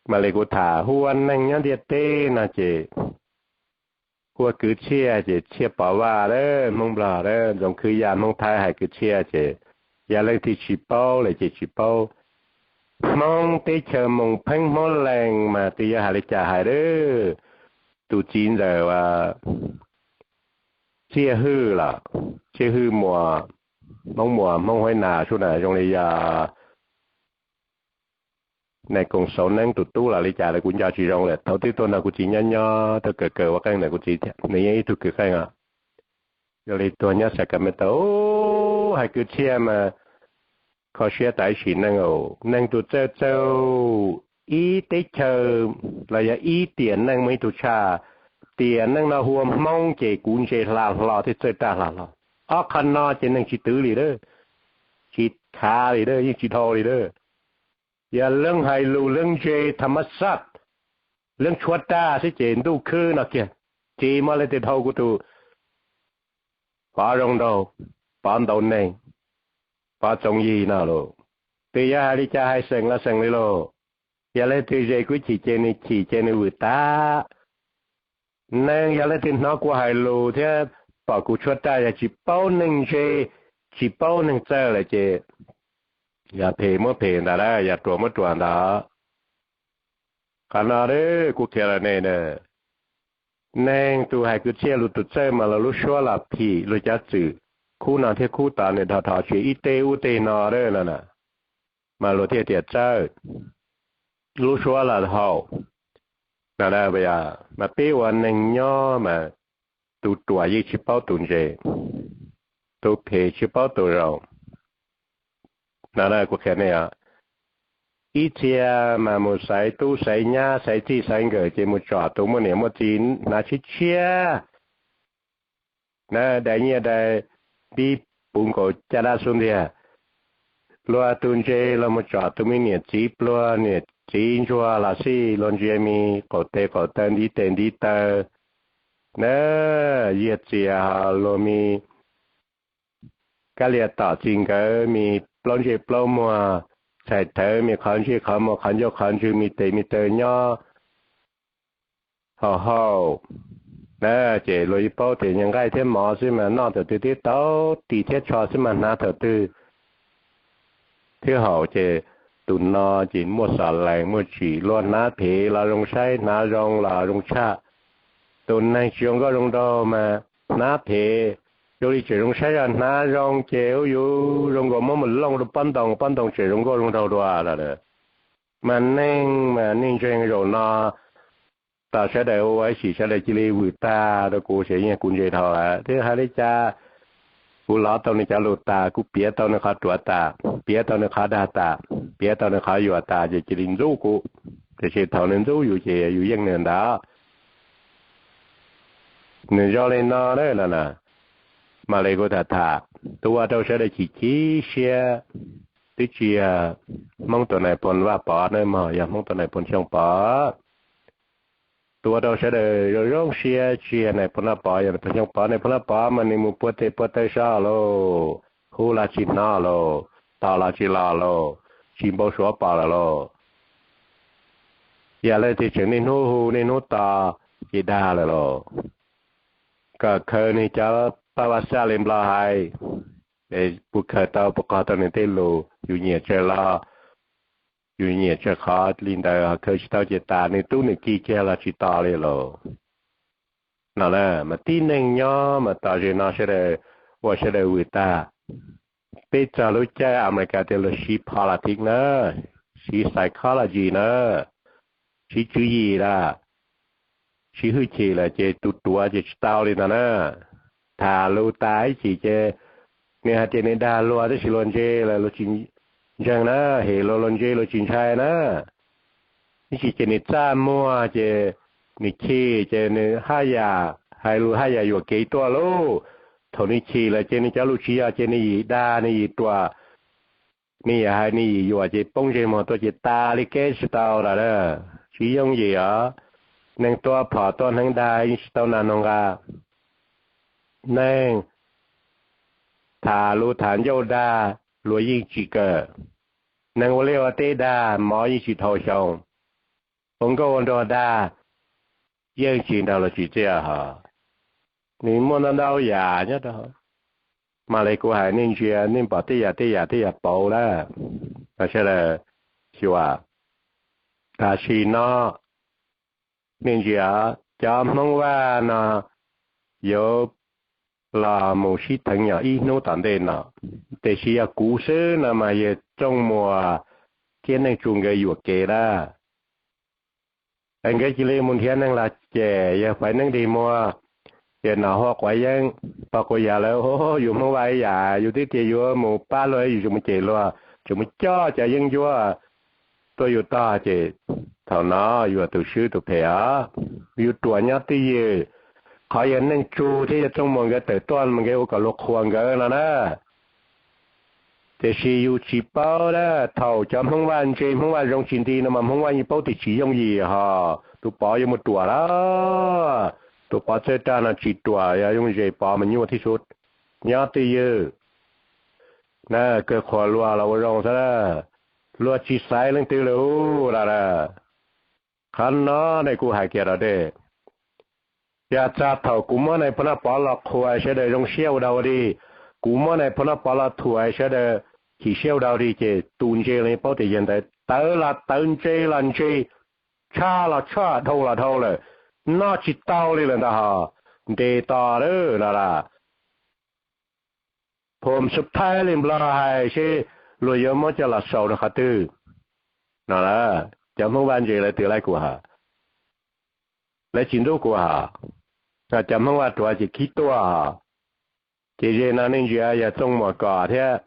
mam li kuv tham hu ua neeg nyob ntiaj teb no ces hu ua kwv txhiaj ces Txhiaj Pov Vaj lawm, Hmoob Nplog lawm, Ntxoov Khwv Yaj Hmoob Thaib hais kwv txhiaj ces yog leej twg tsis paub lawm ces tsis paub. Hmoob teb chaws Moos Pheeb Hmoob Lees mas twb yog hais li cas hais lawm. Tus txiv ntxawm Txhiaj Hwj los, Txhiaj Hwj Muas, Hmoob Muas Hmoob Huaib Nas sub na zoo li yog Nais Koom Xauv Neeb tus tub los li cas lawm kuv nco tsis zoo lawm. Thaum twb tuaj nrog kuv txiv nyob nyob tuaj kawm kawm ua qeej ntawm kuv txiv thiab, nws yeej ib tug kws qeej os. Yog li tuag nyob Sacramento, hais kwv txhiaj mas kho siab tas ib sim neej. Neeg tus txawj txawj, ib teb chaws los yog ib tiam neej muaj ib tug tshaj. Tiam neej no hu ua Hmoob ces kuv ntse hla hlo thiab txawj raj hla hlo. Ob qho no ces neeg tsis twv li lawm, tsis khav li lawm, yeej tsis dhau li lawm. Yog leej hais lus leej ntse tha mab xaj, leej tshuab raj xwb ces ntuj khwb no kiag, tsis muaj leej twg dhau kuv tus Pov Zoo Nraug, Pov Ntau Neeg, Pov Txoov Yig no lauj. Twb yog hais li cas hais xeem los xeem li lauj. Yog leej twg ze kuv chim ces nws chim ces nws vwm tag. Neeg yog leej twg hnov kuv hais lus thiab pom kuv tshuab raj yog tsis paub neeg ntse, tsis paub neeg txawj lawm ces yog phem muab phem ntag, yog ruam muab ruam ntag. Qhov no kuv qhia rau nej, neeg tus hais kwv txhiaj lus tus txawj mas luag lub suab los phim luag cov txwm khub no thiab khub tod, nws dhos dhos tsis ib teg ub teg no na, mas luag thiaj tias txawj, lub suab los haum. Mas peb ua neeg nyob mas tus ruam yeej tsis paub tus ntse, tus phem tsis paub tus zoo. No kuv qhia nej os, ib txhia mas mus xaiv tub xaiv nyab xaiv txij xaiv nkawm ces mus tsom tus muaj niam muaj txiv hnav tshiab tshiab, na, dai nyiaj dai npib puv nkaus caj dab xub ntiag. Luag tus ntse los mus tsom tus me niam txiv pluag niam txiv ntsuag los xij, luag ntsia me qaum tes qaum taw ntiv tes ntiv taw na, yiag txias ho luag me kab lias tom txi nkawd me plaub ntsej plaub muag, txhais thawv me qhov ntsej qhov muag qhov ncauj qhov ntswg me tes me taw nyob haum haum na, ces luag yeej paub tias nyuag nqaij thiab mov xwb mas noj thaum twg twb tau, ris thiab tsho xwb mas hnav thaum twg twb haum. Ces tus no ces muaj xov lees muaj tsim, luag hnav phem los zoo saib, hnav zoo los zoo tshaj. Tus neeg tsis zoo nkauj zoo nraug mas hnav phem, zoo li tseem zoo saib, yog hnav zoo ces ub yuv zoo nkaus muab mus looj rau pob ntoo, pob ntoo tseem zoo nkauj zoo nraug dua. Mas neeg mas neeg ntseeg zaum no tos sawv daws ua ib sim sawv daws cia li vwm tag rau kuv, ces yeej kuv ntse dhau lawm thiab. Hais li cas kuv lov tau nws cov lus tas, kuv piav tau nws qhov ruam tas, piav tau nws qhov dag tas, piav tau nws qhov yuam tas, ces cia li ntxub kuv. Tiam sis thaum nws ntxub yus ces yus yeej nws ntawd. Nws zoo li no na, no na, mam li kuv tham tham, tus ua rau sawv daws chim chim siab, twb tsis yog Hmoob tus nais phoo Vaj Pov na, mas yog Hmoob tus nais phoo Xyooj Pov. Tus ua rau sawv daws zoo zoo siab tsis yog nais phoo Naj Pov, yog nais phoo Xyooj Pov. Nais phoo Naj Pov mas nws mus puag tes puag taw so lauj, hu los tsis hnov lauj, tos los tsis los lauj, tsis npau suav pom lawm lauj. Yam li tias tseem niaj hnub hu niaj hnub tos ces dag lawm lauj. Kom khaws nws cov paj vaj xaj li Nplog hais, puas khaws tau, puas qog tau nws tej lus, yus nyiam tsawg los yus nyiam tsawg qhov li ntawd, ho khaws tsis tau ces tas, nws tub nws ki kiag los tsis tos li lauj. No na, mas tib neeg nyob mas tos zem no sawv daws ua sawv daws vwm tag. Peb txog lub caij Amelikas tias luag siv politics na, siv psychology na, siv tswv yim lawm, siv hwj chim lawm ces tus ruam ces tsis tau li ntag na. Tham lus tas ib chim ces nws hais tias nws dag luag tab sis luag ntse lawm luag tsis ntseeg na, hem luag luag ntse luag tsis ntshai na. Ib chim ces nws txaj muag ces nws chim ces nws haj yam hais lus haj yam yuam kev tuaj lauj. Thaum nws chim lawm ces nws cov lus tsis yog ces nws yim dag nws yim ruam, nws yim hais nws yim yuam ces poob ntsej muag tuaj ces tas li keb tsis tau lawm. Tsis yooj yim os. Neeg tua phom tua hneev dag yeej tsis tau nas noog nqa. Neeg tham lus tham ncauj dag luag yeej tsis kawm. Neeg ua liaj ua teb dag mov yeej tsis dhau xyoo. Ua nkauj ua nraug dag yeej tsis nrog luag tsim txiaj hos. Nws muaj ntau ntau yam nyob rau, mam li kuv hais nej ntsia nej pom tej yam tej yam tej yam pauv lawm. Sawv daws xyuas. Tam sim no nej ntsia, cov Hmoob Vaj no yuav los mus sib theev nyom ib hnub tom ntej no, tiam sis yog kuv xwb no mas yawg Txooj Muas thiab Neej Tsu nkawd yuam kev lawm. Es nkawd cia li mus nrhiav neeg los cem, yawg Faiv Neeb Dig Muag, yawg Nom Huab Quav Yeeb, pog Quav Yas lawv, yus Hmoob Vaj ib yam, yus twb tias yuav mus pab luag, yus tseem mus cem luag, tseem mus coj cov yeeb ncuab tuaj yus tog ces thaum no yus tus swb tus phem os. Yus ruam nyob twj ywm, qhov yawg Neej Tsu thiab yawg Txooj Muas nkawd tawm tuaj mas nkawd ua kom luag qhuas nkawd no na. Tiam sis yus tsis paub na, thaum cov Hmoob Vaj ntse Hmoob Vaj zoo tsis nti no mas Hmoob Vaj yeej paub tias tsis yooj yim hos, tus Pov yuav mus ruam lawm. Tus Pov Txawj Rag no tsis ruam, yog yooj yim Pov mas nyuaj thiab sub. Nyob twj ywm na, kawg qhuas luag los ua zoo xwb, luag tsis xaiv leej twg li ub la. Qhov no ne kuv hais kiag rau dej, yog txog thaum kuv muab nais phoo Naj Pov los qhuas sawv daws zoo siab ua dog ua dig, kuv muab nais phoo Naj Pov los thuam sawv daws chim siab ua dog ua dig ces tus ntse los yeej paub tias yawg ntawd tawv los tawv, ntse los ntse, tshaj los tshaj, dhau los dhau lawm, noj tsis tau li lawm ntag hos. Nres tos lawm no las, phom xub thaib li Nplog hais seb luag yuav muab coj los xaus rau qhov twg no. Cov Hmoob Vaj ntse lawv twb laij kuv hos, lawv tsis ntxub kuv hos, cov Hmoob Vaj ruam ces khib tuaj hos. Ces ze no nej ntsia yawg Txooj Muas Kos thiab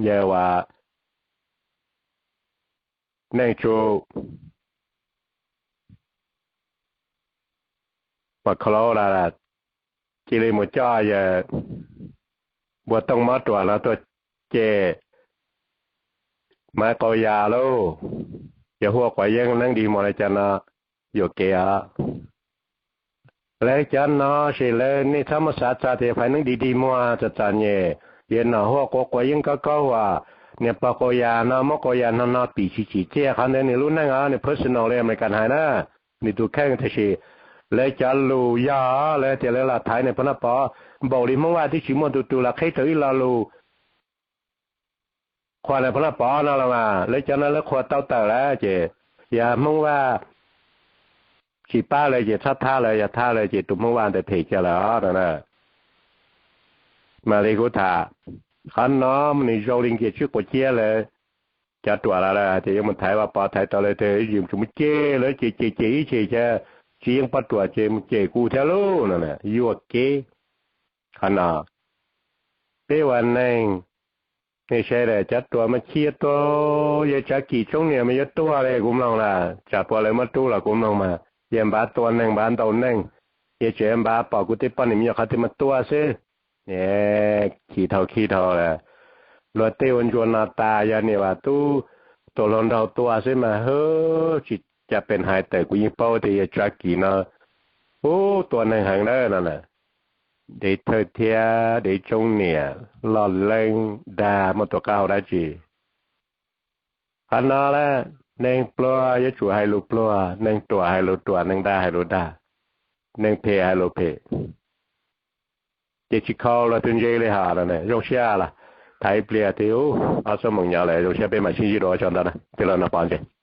yawg Neej Tsu Mas Khaus Laus las, cia li mus coj yawg npua tooj mob ruam no tuaj cem Maiv Qau Yas lauj. Yog huaj quav yeeb neeb dig muag li cas no yuam kev os. Lawv cov no ces lawv nej txhob muab xav txog tias faiv neeb dig dig muag txom txom nyem, yog nom huaj quav quav yeeb kaub kaub uas niag pog Qau Yas no muab Qau Yas no no pim tsis tsim txiaj, qhov ntawd nws lub neej os, nws personal li Amelikas hais na, nws tus kheej. Tiam sis lawv cov lus yog lawv tias lawv los thaiv Nais Phoo Noj Pov npaum li Hmoob Vaj twb tsis muaj tus tus los qhib tau ib lo lus qhuas Nais Phoo Noj Pov no los mas lawv cov no lawv qhuas tau tawm lawm ces yog Hmoob Vaj tsis pab lawv ces txhob thab lawv, yog thab lawv ces tus Hmoob Vaj ntawd phem kiag lawm os no. Mas li kuv tham, qhov no nws zoo li nkias tswb quav ciab lawv cov ruam los lawm tias yuav mus thaiv Vaj Pov thaiv tau lawv tias yus tsis mus cem lawv, ces cem cem ib tsam cas tsis yeej poj ruam ces mus cem kuv thiab lauj no, yuam kev. Qhov no peb ua neeg, nej saib cov ruam mas chim tuag, yawg Tsav Kim Tsoob niam mas yuav tuag li kuv mloog lawm, tsam puas lawv muab rub los kuv mloog mas yawg npav tua neeg npav ntaus neeg, yawg tseem npav pom kuv tej poj niam me nyuam qhov twg mas tua xwb. Chim dhau khib dhau lawm, luag tej ua ntsuag no tas yog niam Vam Tub tus hluas nraug tua xwb mas hwb, tsis cas pes hais tawm kuv yeej paub tias yawg Tsav Kim no ub tua neeg heev lawm no na. Dev thawj thiab dev tsoob niam loj leeb dag muaj tus qab hau dab tsi. Qhov no lawm, neeg pluag yuav tsum hais lus pluag, neeg ruam hais lus ruam, neeg dag hais lus dag, neeg phem hais lus phem. Ces tsis khau luag tus ntse li hos no. Zoo siab los tham ib pliag twb ob xuab moos nyob lawm, zoo siab peb mam sib ntsib dua tsau ntawd na, tij laug Nais Phoo Noj Pov ntse.